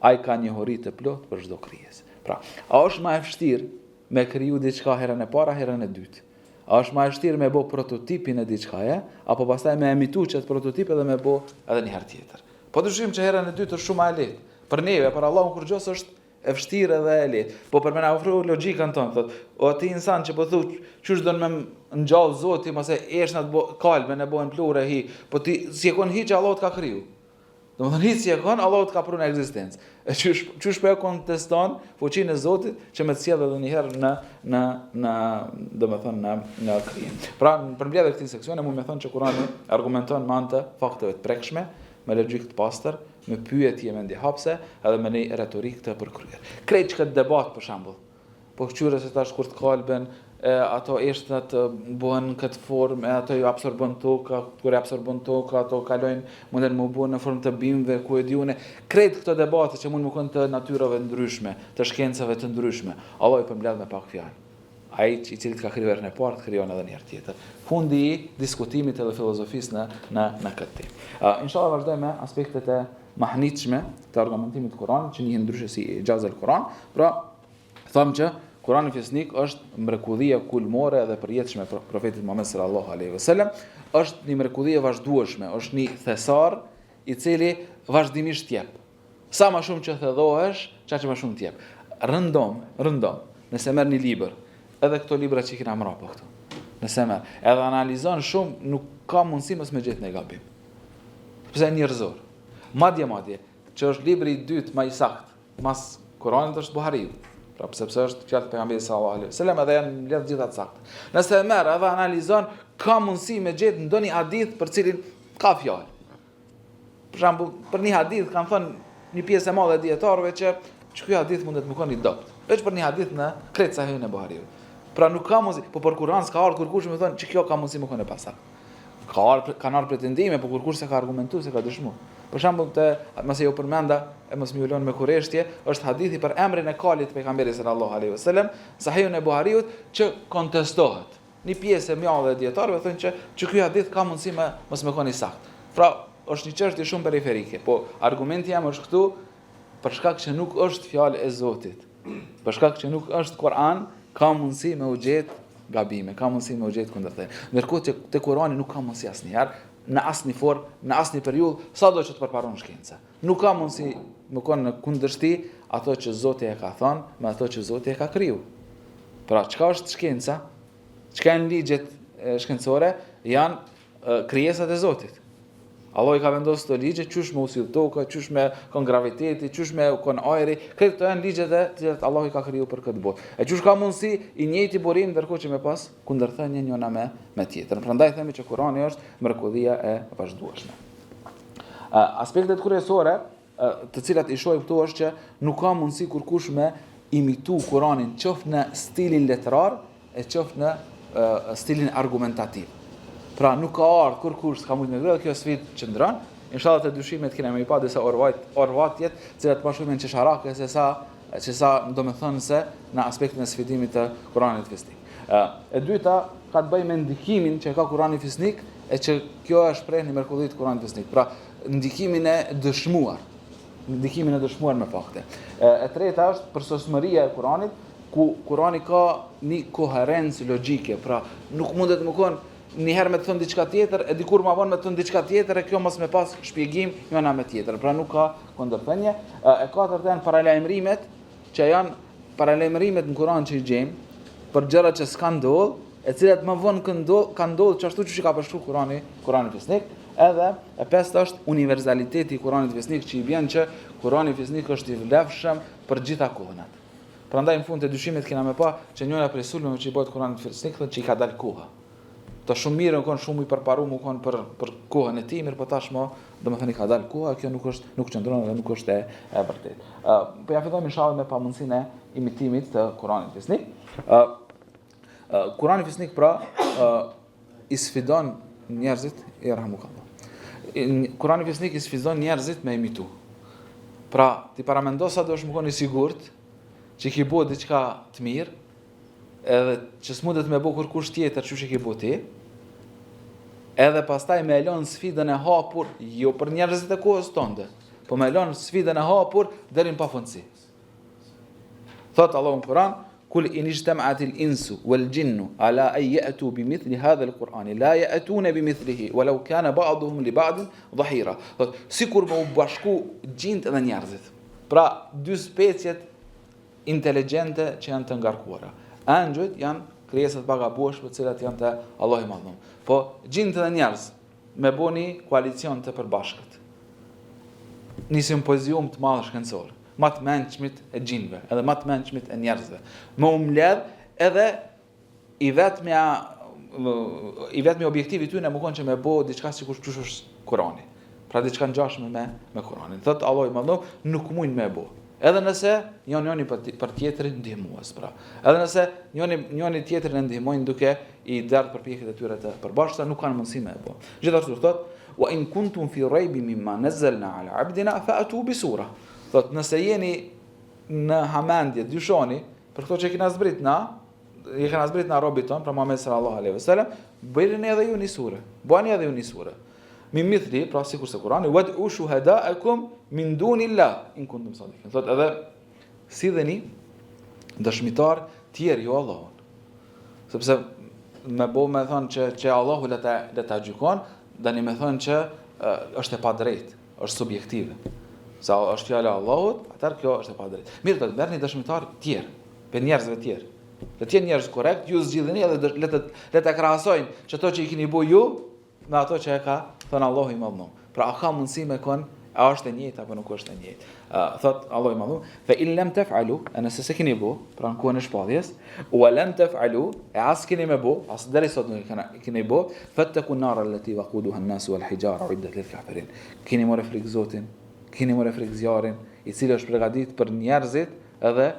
Ai ka njohuri të plotë për çdo krijesë. Pra, a është më e vështirë me kriju diçka herën e parë, a herën e dytë? A është ma e vështirë me bo prototipin e diçkaje, apo pastaj me imitu qët prototip edhe me bo edhe një herë tjetër? Pa dyshim që herën e dytë është shumë ma e lehtë. Për neve, për Allahun kurgjo s'është e vështirë edhe e lehtë. Po për me na ofru logjikën tonë, thot, o ti insan që po thu, qysh don me ngjall Zoti, masi eshtnat bo, kalben e bohen pluhur e hi, po ti s'je kon hiç që Allahu të ka kriju. Domethënë hiç s'je kon, Allahu të ka pru në ekzistencë. E qysh qysh po e konteston fuqinë e Zotit që me të sjellë edhe një herë në në në domethënë në në krijim. Pra në përmbledhje këtij seksioni mund me thonë që Kurani argumenton me anë të fakteve të prekshme, me logjikë të pastër, me pyetje mendjehapëse edhe me një retorikë të përkryer. Krejt që këtë debat për shembull, Po këqyre se tash kur të kalben, e, ato eshtrat bëhen në këtë formë, e ato ju absorbon toka, kur e absorbon toka, ato kalojnë, munden me u bo në formë të bimëve, ku e di unë. Krejt këto debate që mund me konë të natyrave ndryshme, të shkencave të ndryshme, Allahu i përmbledh me pak fjalë. Ai i cili të ka kriju herën e parë, të krijon edhe një herë tjetër. Fundi i diskutimit edhe filozofisë në në në këtë temë. Uh, inshallah vazhdojmë me aspektet e mahnitshme të argumentimit të Kuranit, që njihen ndryshe si Ixhaz el-Kuran. Pra, Thamë që Kurani Fisnik është mrekullia kulmore dhe përjetshme e profetit Muhammed sallallahu alaihi wasallam, është një mrekulli e vazhdueshme, është një thesar i cili vazhdimisht jep. Sa më shumë që thellohesh, aq më shumë të jep. Rëndom, rëndom, nëse merr një libër, edhe këto libra që i kena mrapa këtu. Nëse merr, edhe analizon shumë, nuk ka mundësi mos me gjetë një gabim. Sepse njerëzor. Madje madje, që është libri i dytë më i saktë Mas Kuranit është Buhariu. Pra sepse është fjalë të pejgamberit sallallahu alaihi wasallam edhe janë mbledh gjitha të sakta. Nëse e merr edhe analizon, ka mundësi me gjet ndonjë hadith për cilin ka fjalë. Për shembull, për një hadith kanë thënë një pjesë e madhe e dijetarëve që që ky hadith mundet me konë i dobët. Veç për një hadith në krejt Sahihun e Buhariut. Pra nuk ka mundësi, po për Kur'an s'ka ardhur kurkush me thonë që kjo ka mundësi me konë e pasaktë. Ka ardhur, kanë ardhur pretendime, po kurkush s'e ka argumentuar, s'e ka dëshmuar. Për shembull, te masi ju përmenda e mos më lon me kureshtje, është hadithi për emrin e kalit të pejgamberit sallallahu alaihi wasallam, Sahihun e Buhariut që kontestohet. Një pjesë e madhe e dijetarëve thonë që që ky hadith ka mundësi me mos me qenë i saktë. Pra, është një çështje shumë periferike, po argumenti jam është këtu për shkak që nuk është fjalë e Zotit. Për shkak që nuk është Kur'an, ka mundësi me u gjet gabime, ka mundësi me u gjet kundërthënie. Ndërkohë që te Kur'ani nuk ka mundësi asnjëherë, në asnjë formë, në asnjë periudhë, sado që të përparon shkenca. Nuk ka mundësi me konë në kundërshti ato që Zoti e ka thënë me ato që Zoti e ka kriju. Pra, çka është shkenca? Çka janë ligjet shkencore? Janë krijesat e Zotit. Allahu i ka vendosur këto ligje, qysh me u sill toka, qysh me kon graviteti, qysh me kon ajri, këto këto janë ligjet e të cilat Allahu i ka kriju për këtë botë. E qysh ka mundësi i njëjti burim ndërkohë që me pas kundërthënie njëna me me tjetrën. Prandaj themi që Kurani është mrekullia e vazhdueshme. Aspektet kryesore të cilat i shohim këtu është që nuk ka mundësi kurkush me imitu Kuranin qoftë në stilin letrar e qoftë në stilin argumentativ. Pra nuk ka ardhur kurkush s'ka mujt me kriju, kjo sfidë qëndron. Inshallah te dyshimet kena me i pa disa orvajt, orvatjet, të cilat më shumë janë qesharake se sa se sa domethënëse në aspektin e sfidimit të Kuranit Fisnik. E dyta ka të bëjë me ndikimin që ka Kurani Fisnik e që kjo është shpreh një mrekulli të Kuranit Fisnik. Pra ndikimin e dëshmuar, ndikimin e dëshmuar me fakte. E, e treta është përsosmëria e Kuranit, ku Kurani ka një koherencë logjike, pra nuk mundet me kon një herë me të thënë diçka tjetër, e dikur ma vonë me të thënë diçka tjetër, e kjo mos me pas shpjegim njëna me tjetër. Pra nuk ka kundërthënie. E katërta janë paralajmërimet që janë paralajmërimet në Kur'an që i gjejmë për gjëra që s'kan ndodhur, e cilat më vonë kanë ndodhur, kanë ndodhur qashtu qysh i ka përshkruar Kurani, Kurani Fisnik, edhe e pesta është universaliteti i Kuranit Fisnik që i bjen që Kurani Fisnik është i vlefshëm për gjitha kohërat. Prandaj në fund të dyshimit kena me pa që njëra prej sulmeve që i bëhet Kuranit Fisnik thotë që i ka dalë koha. Ta shumë mirë u kon shumë i përparum u kon për për kohën e tij, mirëpo tashmë, domethënë i ka dalë koha, kjo nuk është nuk qëndron dhe nuk është e, e vërtetë. Ë uh, po ja fillojmë inshallah me pamundësinë e imitimit të Kuranit Fisnik. Ë uh, uh, Kurani Fisnik pra uh, i sfidon njerëzit, jerhamukallah. Kurani Fisnik i sfidon njerëzit me imitu. Pra, ti paramendo sa duhesh me kon i sigurt që ki bo diçka të mirë, edhe që s'mundet me bo kurkush tjetër qysh e ki bo ti, edhe pastaj me e lon sfidën e hapur, jo për njerëzit e kohës tonde, po me e lon sfidën e hapur deri në pafundësi. Thot Allahu në Kur'an, Kul in ijtama'at al-insu wal jinnu ala an ya'tu bi mithli hadha al-Qur'an la ya'tuna bi mithlihi walau kana ba'dhum li ba'din dhahira. Thot, sikur me u bashku xhint edhe njerëzit. Pra, dy speciet inteligjente që janë të ngarkuara. Engjëjt janë krijesa të pagabueshme të cilat janë te Allahu i Madhërum. Po xhint edhe njerëz me bo një koalicion të përbashkët. Një simpozium të madh shkencor, ma të mençmit e xhinëve, edhe ma të mençmit e njerëzve. Me u mbledh edhe i vetmja i vetmi objektiv i tyre me kon që me bo diçka sikur qysh është Kurani. Pra diçka ngjashme me me Kuranin. Thot Allahu i madhërum, nuk mujnë me bo. Edhe nëse janë njëri për, për tjetrin ndihmues, pra. Edhe nëse njëri njëri tjetrin e ndihmojnë duke i derdh përpjekjet e tyre të përbashkëta, nuk kanë mundësi me bo. Gjithashtu thot, wa in kuntum fi raybi mimma nazzalna ala abdina fa'tu bi sura. Thot, nëse jeni në hamendje, dyshoni për këto që kena zbrit na, i kena zbrit na robit ton, pra Muhammed sallallahu alaihi wasallam, bëjeni edhe ju një sure. Bëni edhe ju një sure. Min mithli, pra sikurse Kurani, wad'u shuhada'akum min dunillah in kuntum sadiqin. Thot edhe sillni dëshmitar tjerë jo Allahun. Sepse me bo me thonë që, që Allahu le ta, le ta gjykon, doni me thonë që është e padrejtë, është subjektive. Se është fjala e Allahut, atëherë kjo është e padrejtë. Mirë, do të merrni dëshmitar tjerë, prej njerëzve tjerë. Le të jenë njerëz korrekt, ju zgjidhni edhe le të le të krahasojnë që ato që i keni bo ju me ato që e ka thënë Allahu i Madhërum. Pra a ka mundësi me kon, a është e njëjtë apo nuk është e njëjtë? Uh, thot Allahu i Madhërum, fa in lam taf'alu, e nëse s'e keni bo, pra në kohën e shpalljes, wa lam taf'alu, e as keni me bo, as deri sot nuk e keni bo, fattaqu an-nar allati waquduha an-nas wal hijara uiddat lil kafirin. Keni more frikë Zotin, keni more frikë zjarrin, i cili është përgatitur për njerëzit edhe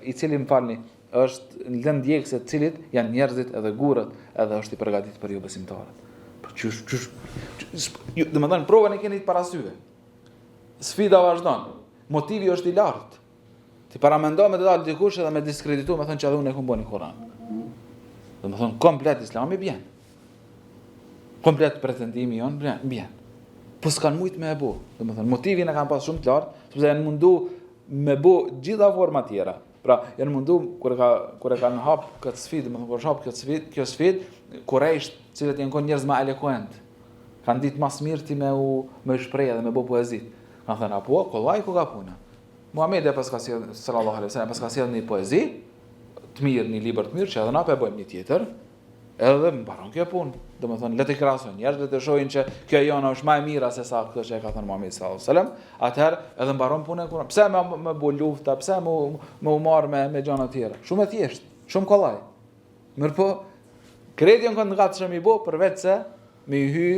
i cili më falni, është lëndë djegëse të cilit janë njerëzit edhe gurët, edhe është i përgatitur për jobesimtarët. Po qysh qysh, ju domethënë provën e keni para syve. Sfida vazhdon. Motivi është i lartë. Ti paramendo me të dalë dikush edhe me diskreditu, me thënë që edhe unë e kom bo një Kur'an. Domethënë komplet Islami bjen. Komplet pretendimi jonë bjen. bjen. Po s'kan mujt me e bo. Domethënë motivin e kanë pas shumë të lartë, sepse janë mundu me bo gjitha forma tjera. Pra, janë mundu, kur e, ka, kur e kanë hap këtë sfidë, domethënë, kur është hap këtë sfidë, kjo sfidë, kurejshët, cilët janë konë njerëz ma elokuent, kanë ditë ma s'mirti me u me shpreh dhe me bo poezi. Kanë thënë, apo, kollaj koka puna. Muhamedi e paska sjell sallallahu alaihi wasallam paska sjell një poezi të mirë, një libër të mirë që edhe na po e bëjmë një tjetër, Edhe mbaron kjo punë. Domethënë, le të krahasojnë njerëzit, le të shohin që kjo jona është më e mira se sa kjo që e ka thënë Muhamedi sallallahu alaihi wasallam. Atëherë edhe mbaron puna e Kur'anit. Pse me me bo lufta, pse me me u marr me me gjëra të tjera? Shumë e thjeshtë, shumë kollaj. Mirëpo, krejt janë kanë gatshëm i bo përveç se me i hy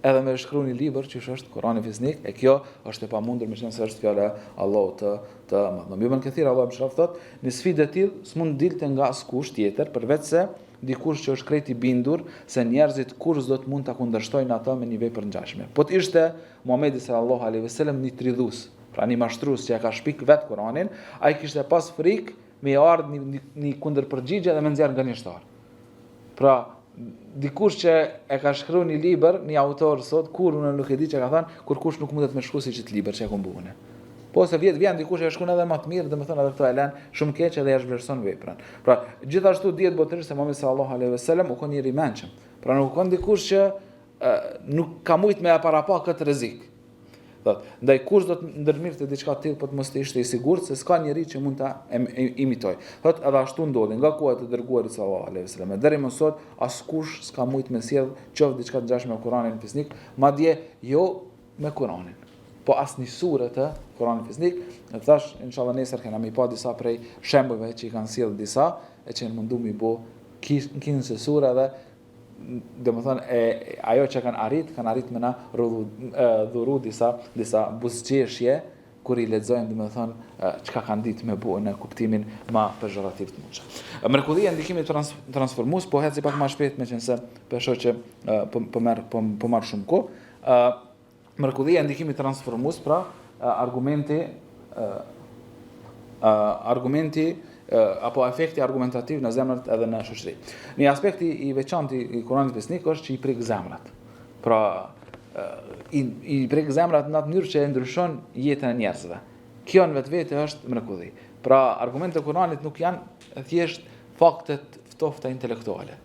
edhe me shkru një libër që është Kurani Fisnik, e kjo është e pamundur meqenëse është fjala e Allahut të, të madhërum. Ibn Kethir, Allahu e mëshiroftë, thot, një sfidë e tillë s'mund dilte nga askush tjetër, përveç se dikush që është krejt i bindur se njerëzit kurrë s'do të mund ta kundërshtojnë atë me një vepër ngjashme. Po të ishte Muhamedi sallallahu alaihi wasallam një tridhus, pra një mashtrues që e ka shpik vet Kuranin, ai kishte pas frikë me i ardhë një, një, një kundërpërgjigje dhe me nxjerr gënjeshtar. Pra, dikush që e ka shkru një libër, një autor sot, kur unë nuk e di që ka thënë, kurkush nuk mundet me shkru si qët libër që e kom bo unë. Po se vjet vjen dikush e shkruan edhe më të mirë, domethënë edhe këto e lën shumë keq edhe ja zhvlerëson veprën. Pra, gjithashtu dihet botërisht se Muhamedi sallallahu alaihi wasallam u kon njeri i mençëm. Pra nuk u kon dikush që e, nuk ka mujt me e parapa këtë rrezik. Thot, ndaj kush do të ndërmirrte diçka të tillë po të mos të ishte i sigurt se s'ka njeri që mund ta imitojë. Thot, edhe ashtu ndodhi nga koha e të dërguarit sallallahu alaihi wasallam. Deri më sot askush s'ka mujt me sjell qoftë diçka të ngjashme me Kuranin fisnik, madje jo me Kuranin. Po as një sure të Kuranit fisnik, e thash inshallah nesër kena mi pa disa prej shembujve që i kanë sjell disa e që janë mundu mi bo kinse sure dhe domethënë e ajo që kanë arrit, kanë arrit me na rrudhu, dhuru disa disa buzëqeshje kur i lexojmë domethënë çka kanë ditë me bo në kuptimin ma pejorativ të mundshëm. Mrekullia e ndikimit trans, transformues po eci pak më shpejt meqenëse po shoh që po po merr po, po marr shumë kohë. Ë Mrekullia e ndikimit transformues, pra argumenti argumenti apo efekti argumentativ në zemrat edhe në shoqëri. Një aspekt i veçantë i Kuranit Besnik është që i prek zemrat. Pra i, i prek zemrat në atë mënyrë që e ndryshon jetën e njerëzve. Kjo në vetvete është mrekulli. Pra argumentet e Kuranit nuk janë thjesht fakte të ftofta intelektuale.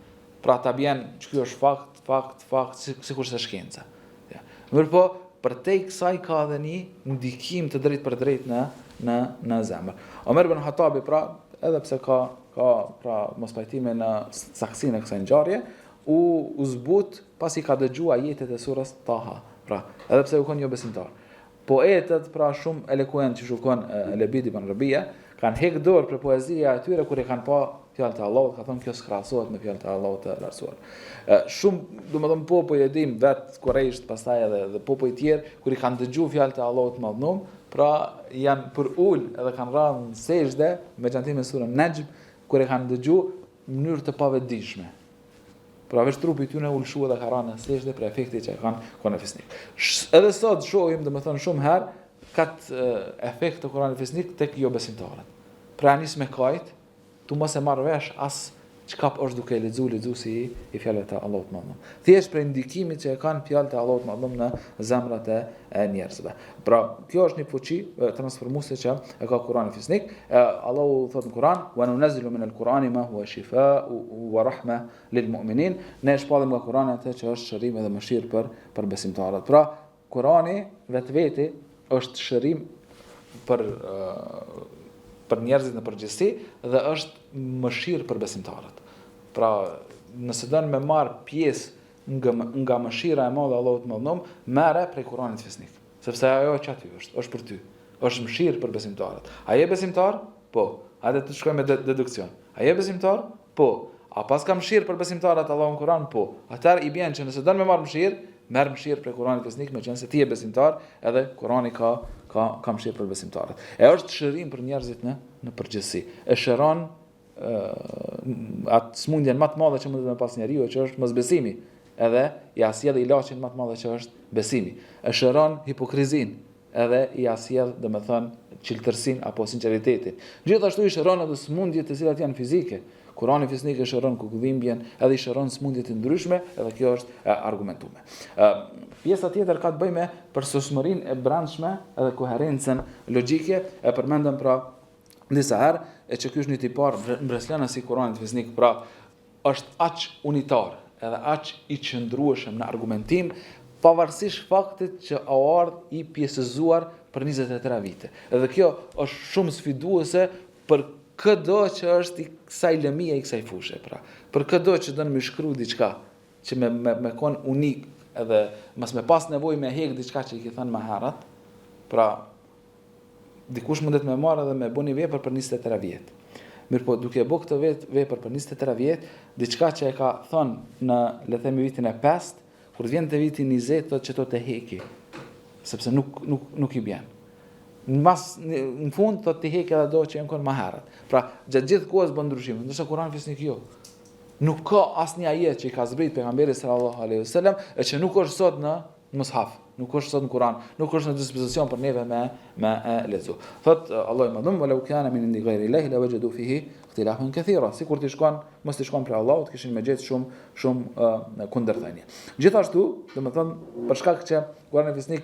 Pra ta bjen që ky është fakt, fakt, fakt, sikurse shkenca. Ja. Mirëpo, përtej kësaj ka edhe një ndikim të drejtpërdrejtë në, në, në zemër. Omer ibn Hatabi, pra, edhe pse ka, ka pra, mospajtime në saktësinë e kësaj ngjarje, u, u zbut pasi ka dëgju ajetet e surës Taha. Pra, edhe pse u kon jobesimtar. Poetët, pra shumë elokuent qysh u kon Lebid ibn Rabia, kanë hek dorë prej poezia e tyre kur e kanë pa fjalët e Allahut, ka thonë kjo s'krahasohet me fjalët e Allahut të lartësuar. Shumë, domethënë popuj e dim vet kurejshët pastaj edhe dhe popuj tjerë kur i kanë dëgju fjalët e Allahut të madhnum, pra janë përul edhe kanë ra në sexhde, me veçanti me surën Nexhm, kur e kanë dëgju në mënyrë të pavetëdijshme. Pra veç trupi i tyre u lëshu edhe ka ra në sexhde për efektin që e kanë Kurani Fisnik. Edhe sot shohim, domethënë shumë herë, këtë efekt të Kuranit Fisnik tek jobesimtarët. Pra nis me kajt, tu mos e marrë vesh as çka është duke e lexu lexuesi i, i fjalëve të Allahut të Madhëruar. Thjesht prej ndikimit që e kanë fjalët e Allahut të Madhëruar në zemrat e, e njerëzve. Pra, kjo është një fuqi transformuese që e ka Kurani Fisnik. E, Allahu thotë në Kur'an: "Wa nunazzilu min al-Qur'ani ma huwa shifaa'u wa rahma lil mu'minin." Ne shpallim nga Kur'ani atë që është shërim edhe mëshirë për për besimtarët. Pra, Kur'ani vetveti është shërim për për njerëzit në përgjithësi dhe është mëshirë për besimtarët. Pra, nëse don me marr pjesë nga nga mëshira e madhe e Allahut të Madhnum, merre prej Kuranit fisnik, sepse ajo që aty është, është për ty. Është mëshirë për besimtarët. A je besimtar? Po. Hajde të shkojmë me deduksion. A je besimtar? Po. A paska mëshirë për besimtarët Allahu në Kuran? Po. Atëherë i bjen që nëse don me marr mëshirë, merr mëshirë prej Kuranit fisnik, meqenëse ti je besimtar, edhe Kurani ka ka ka mëshirë për besimtarët. E është shërim për njerëzit në në përgjithësi. E shëron atë smundjen më të madhe që mundet me pas njeriu, që është mosbesimi, edhe ja sjell ilaçin më të madh që është besimi. E shëron hipokrizinë, edhe ja sjell, domethënë, çiltërsinë apo sinqeritetin. Gjithashtu i shëron edhe smundjet të cilat janë fizike. Kurani fisnik e shëron kokëdhimbjen, edhe i shëron smundjet e ndryshme, edhe kjo është e argumentuar. Ë pjesa tjetër ka të bëjë me përsosmërinë e brendshme edhe koherencën logjike, e përmendëm pra disa herë, e që ky është një tipar mbresëlënës i Kuranit fisnik, pra është aq unitar edhe aq i qëndrueshëm në argumentim, pavarësisht faktit që ka ardhë i pjesëzuar për 23 vite. Edhe kjo është shumë sfiduese për këdo që është i kësaj lëmie i kësaj fushe, pra. Për këdo që don me shkru diçka që me me me kon unik edhe mos me pas nevojë me hek diçka që i ke thënë më herët, pra Dikush mundet me marrë edhe me bo një vepër për 23 vjet. Mirëpo, duke e bo këtë vet, vepër për 23 vjet, diçka që e ka thënë në, le themi, vitin e 5, kur të vjen te viti 20, thotë që to të heki, sepse nuk, nuk, nuk i bjen. Mas, në, në fund, thotë të heki edhe do që janë konë ma herët. Pra, gjatë gjithë kohës bën ndryshime, ndërsa Kurani fisnik jo. Nuk ka asnjë ajet që i ka zbrit pejgamberi sallallahu alaihi wasallam e që nuk është sot në Mushaf, nuk është sot në Kur'an, nuk është në dispozicion për neve me me e lexu. Thot Allahu i madhum, "Wa law kana min indi ghayri Allahi la wajadu fihi ikhtilafan kathira." Sikur t'ish kon, mos t'ish kon prej Allahut, kishin me gjetë shumë shumë uh, kundërthënie. Gjithashtu, domethënë, për shkak që Kurani fisnik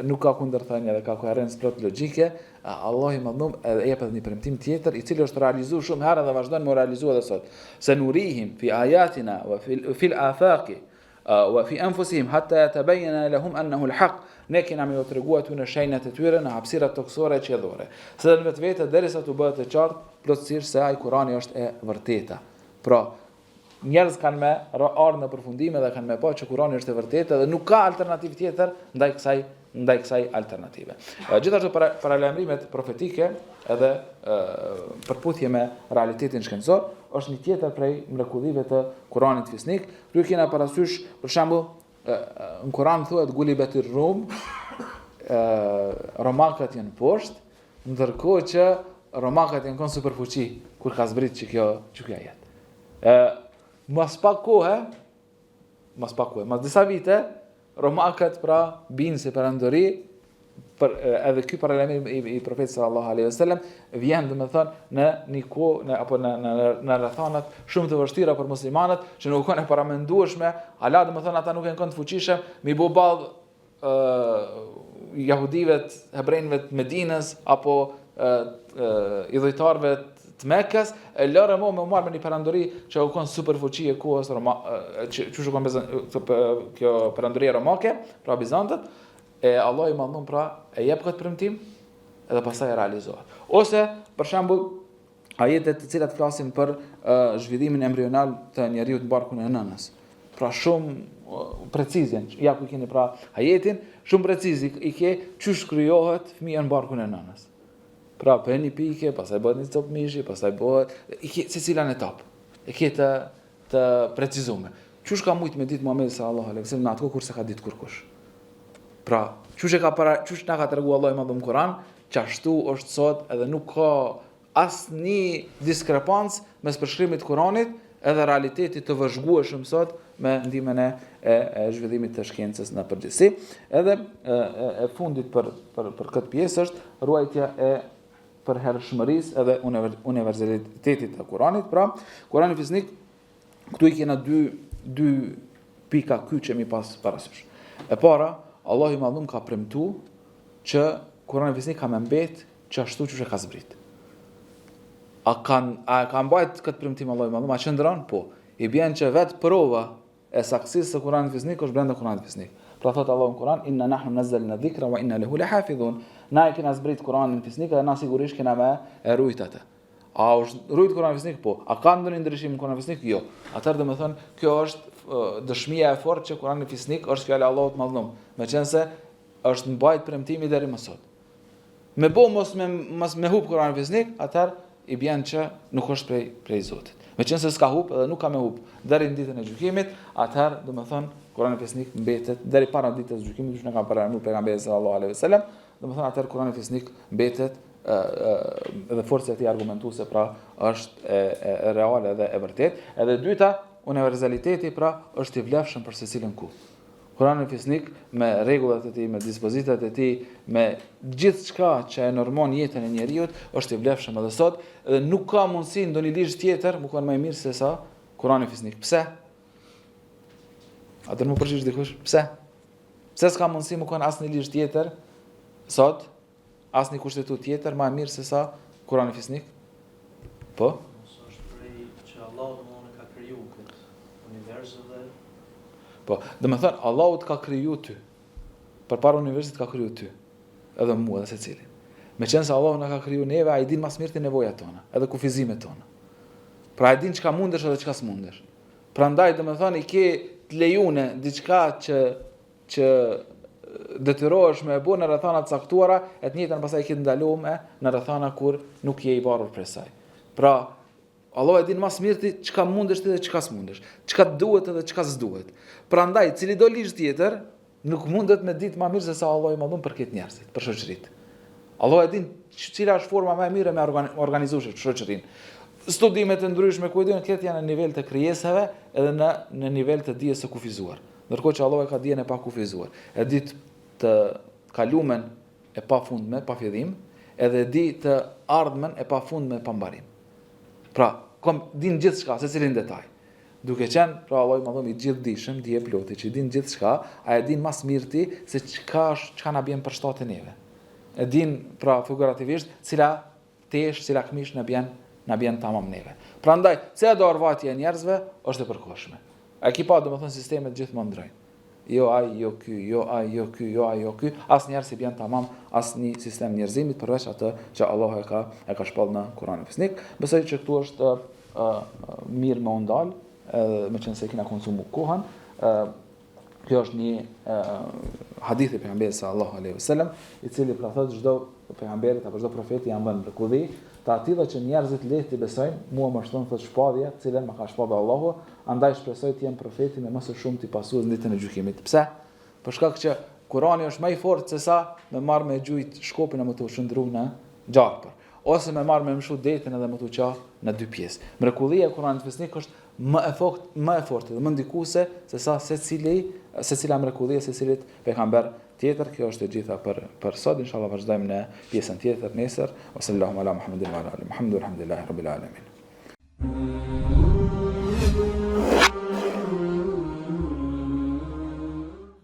nuk ka kundërthënie dhe ka koherencë plot logjike, Allahu i madhum edhe jep edhe një premtim tjetër, i cili është realizuar shumë herë dhe vazhdon me u realizu edhe sot. Senurihim fi ayatina wa fil afaqi Wa fi anfusihim hatta yatabayyana lahum annahu al-haq. Ne kena me ju tregu atyre shenjat e tyre në hapësirat tokësore e qiellore. Si dhe në vetvete derisa t'u bëhet e qartë plotësisht se ai Kurani është e vërteta. Pra, njerëz kanë me ardhë në përfundime dhe kanë me pa që Kurani është e vërtetë dhe nuk ka alternativë tjetër ndaj kësaj ndaj kësaj alternative. Gjithashtu para, paralajmërimet profetike edhe përputhje me realitetin shkencor është një tjetër prej mrekullive të Kuranit fisnik. Këtu kena parasysh, për shembull, në Kuran thuhet gulibetir Rum, romakët janë poshtë, ndërkohë që romakët janë kon superfuqi kur ka zbrit që kjo që kjo ajet. Ë mas pak kohe, mas pak kohe, mas disa vite, Romakët pra binë si perandori, për edhe ky paralajmërim i, i profetit sallallahu alaihi wasallam vjen domethënë në një kohë në apo në në në rrethanat shumë të vështira për muslimanët që nuk kanë paramendueshme, hala domethënë ata nuk janë kanë të fuqishëm mi bo ball ë jahudive, hebrejve të Medinës apo idhujtarëve të Mekës, e lëre mo me u marrë me një perandori që u kon superfuqi e kohës Roma, që që u kon kjo perandoria romake, pra Bizantët, e Allahu i madhnum pra e jep këtë premtim edhe pastaj e realizohet. Ose për shembull ajetet të cilat flasin për uh, zhvillimin embrional të njeriut në barkun e nënës. Pra shumë preciz janë, ja ku keni pra ajetin, shumë preciz i ke qysh krijohet fëmija në barkun e nënës. Pra prej një pike, pastaj bëhet një copë mishi, pastaj bëhet i ke secilën etapë. E ke të të precizume. Qysh ka mujt me ditë Muhamedi sallallahu alaihi wasallam në atë kohë kur s'e ka ditë kurkush. Pra, qysh e ka para, qysh na ka tregu Allahu i madhërum në Kur'an, qashtu është sot edhe nuk ka asnjë diskrepancë mes përshkrimit të Kuranit edhe realitetit të vëzhgueshëm sot me ndihmën e, e, e zhvillimit të shkencës në përgjithësi. Edhe e, e, e fundit për për për këtë pjesë është ruajtja e përhershmërisë edhe universalitetit të Kuranit. Pra, Kurani fisnik këtu i kena dy dy pika kyçe mi pas parasysh. E para, Allahu i madhërum ka premtu që Kurani fisnik ka me mbet qashtu qysh e ka zbrit. A, kan, a e ka mbajt këtë premtim Allahu i madhërum, a qëndron? Po. I bjen që vetë prova e saktësisë së Kuranit fisnik është brenda Kuranit fisnik. Pra thotë Allahu në Kuran, inna nahnu nazzalna dhikra wa inna lahu lahafizun. Na e kena zbrit Kuranin fisnik dhe na sigurisht kena me e rujt atë. A është rujt Kurani fisnik? Po. A ka ndonjë ndryshim në Kuranin fisnik? Jo. Atëherë domethënë, kjo është dëshmia e fortë që Kurani fisnik është fjala e Allahut madhërum, meqenëse është mbajt premtimi deri më sot. Me bo mos me mos me hup Kurani fisnik, atëherë i bjen që nuk është prej prej Zotit. Meqenëse s'ka hup edhe nuk ka me hup deri në ditën e gjykimit, atëherë domethënë Kurani fisnik mbetet deri para ditës së gjykimit, siç na ka paralajmëruar pejgamberi sallallahu alaihi wasallam, domethënë atëherë Kurani fisnik mbetet dhe forca e tij argumentuese pra është e, e, e reale dhe e vërtetë. Edhe e dyta, universaliteti pra është i vlefshëm për secilën kohë. Kurani fisnik me rregullat e tij, me dispozitat e tij, me gjithçka që e normon jetën e njeriut, është i vlefshëm edhe sot dhe nuk ka mundësi ndonjë ligj tjetër me kanë më i mirë se sa Kurani fisnik. Pse? A do të më përgjigj dikush? Pse? Pse s'ka mundësi me kanë asnjë ligj tjetër sot, asnjë kushtetutë tjetër më e mirë se sa Kurani fisnik? Po? Mos është prej që Allahu domethënë ka kriju këtë univers dhe Po, domethënë Allahu të ka kriju ty. Përpara universit ka kriju ty. Edhe mua edhe secilin. Meqenëse Allahu na ka kriju neve, ai din ma s'mirti nevojat tona, edhe kufizimet tona. Pra ai din çka mundesh edhe çka s'mundesh. Prandaj domethënë i ke të lejune diçka që që detyrohesh me e bo në rrethana të caktuara, e të njëjtën pastaj e ke të ndalume në rrethana kur nuk je i varur prej saj. Pra, Allahu e din ma s'mirti çka mundesh ti dhe çka s'mundesh, çka të duhet edhe çka s'duhet. Prandaj, cilido ligj tjetër nuk mundet me ditë ma mirë se sa Allahu i madhërum për këtë njerëzit, për shoqëritë. Allahu e din cila është forma më e mirë me organizu shoqërinë. Studimet e ndryshme ku e dinë këtë janë në nivel të krijesave edhe në në nivel të dijes së kufizuar. Ndërkohë që Allahu e ka dijen e pakufizuar. E di të kalumen e pafundme, pa fillim, edhe e di të ardhmen e pafundme, pa mbarim. Pra, kom, din gjithçka, secilin detaj. Duke qenë, pra Allahu i madhërum i gjithëdijshëm, dijeploti, që din gjithçka, ai e din ma s'mirti se çka është, çka na bjen për shtati neve. E din, pra, figurativisht, cila teshë, cila këmishë na bjen, na bjen tamam neve. Prandaj, cilado orvatje e njerëzve është e përkohshme. A ki pa, domethënë, sistemet gjithmonë ndrojnë. Jo ai, jo ky, jo ai, jo ky, jo ai, jo ky, asnjëherë s'i bjen tamam asnjë sistem njerëzimit përveç atë që Allahu e ka e ka shpallë në Kur'anin Fisnik. Besoj që këtu është uh, mirë me u ndal, edhe meqenëse kena konsumu kohën, uh, Kjo është një hadith i pejgamberit sallallahu alaihi wasallam, i cili pra thotë çdo pejgamberit apo çdo profeti janë dhënë mrekulli, të atilla që njerëzit lehtë t'i besojnë, mua më është dhënë thotë shpallja, të cilën më ka shpallë Allahu, andaj shpresoj të jem profeti me më së shumti pasues në ditën e gjykimit. Pse? Për shkak që Kurani është më i fortë se sa me marr me gjujt shkopin e me t'u shndrru në gjarpër, ose me marr me mshu detin edhe me t'u ça në dy pjesë. Mrekullia e Kuranit fisnik është më e fortë, më e fortë dhe më ndikuese se sa secili, secila mrekulli e secilit pejgamber tjetër. Kjo është e gjitha për për sot. Inshallah vazhdojmë në pjesën tjetër nesër. Wa sallallahu ala Muhammedin wa ala ali Muhammed walhamdulillahi rabbil alamin.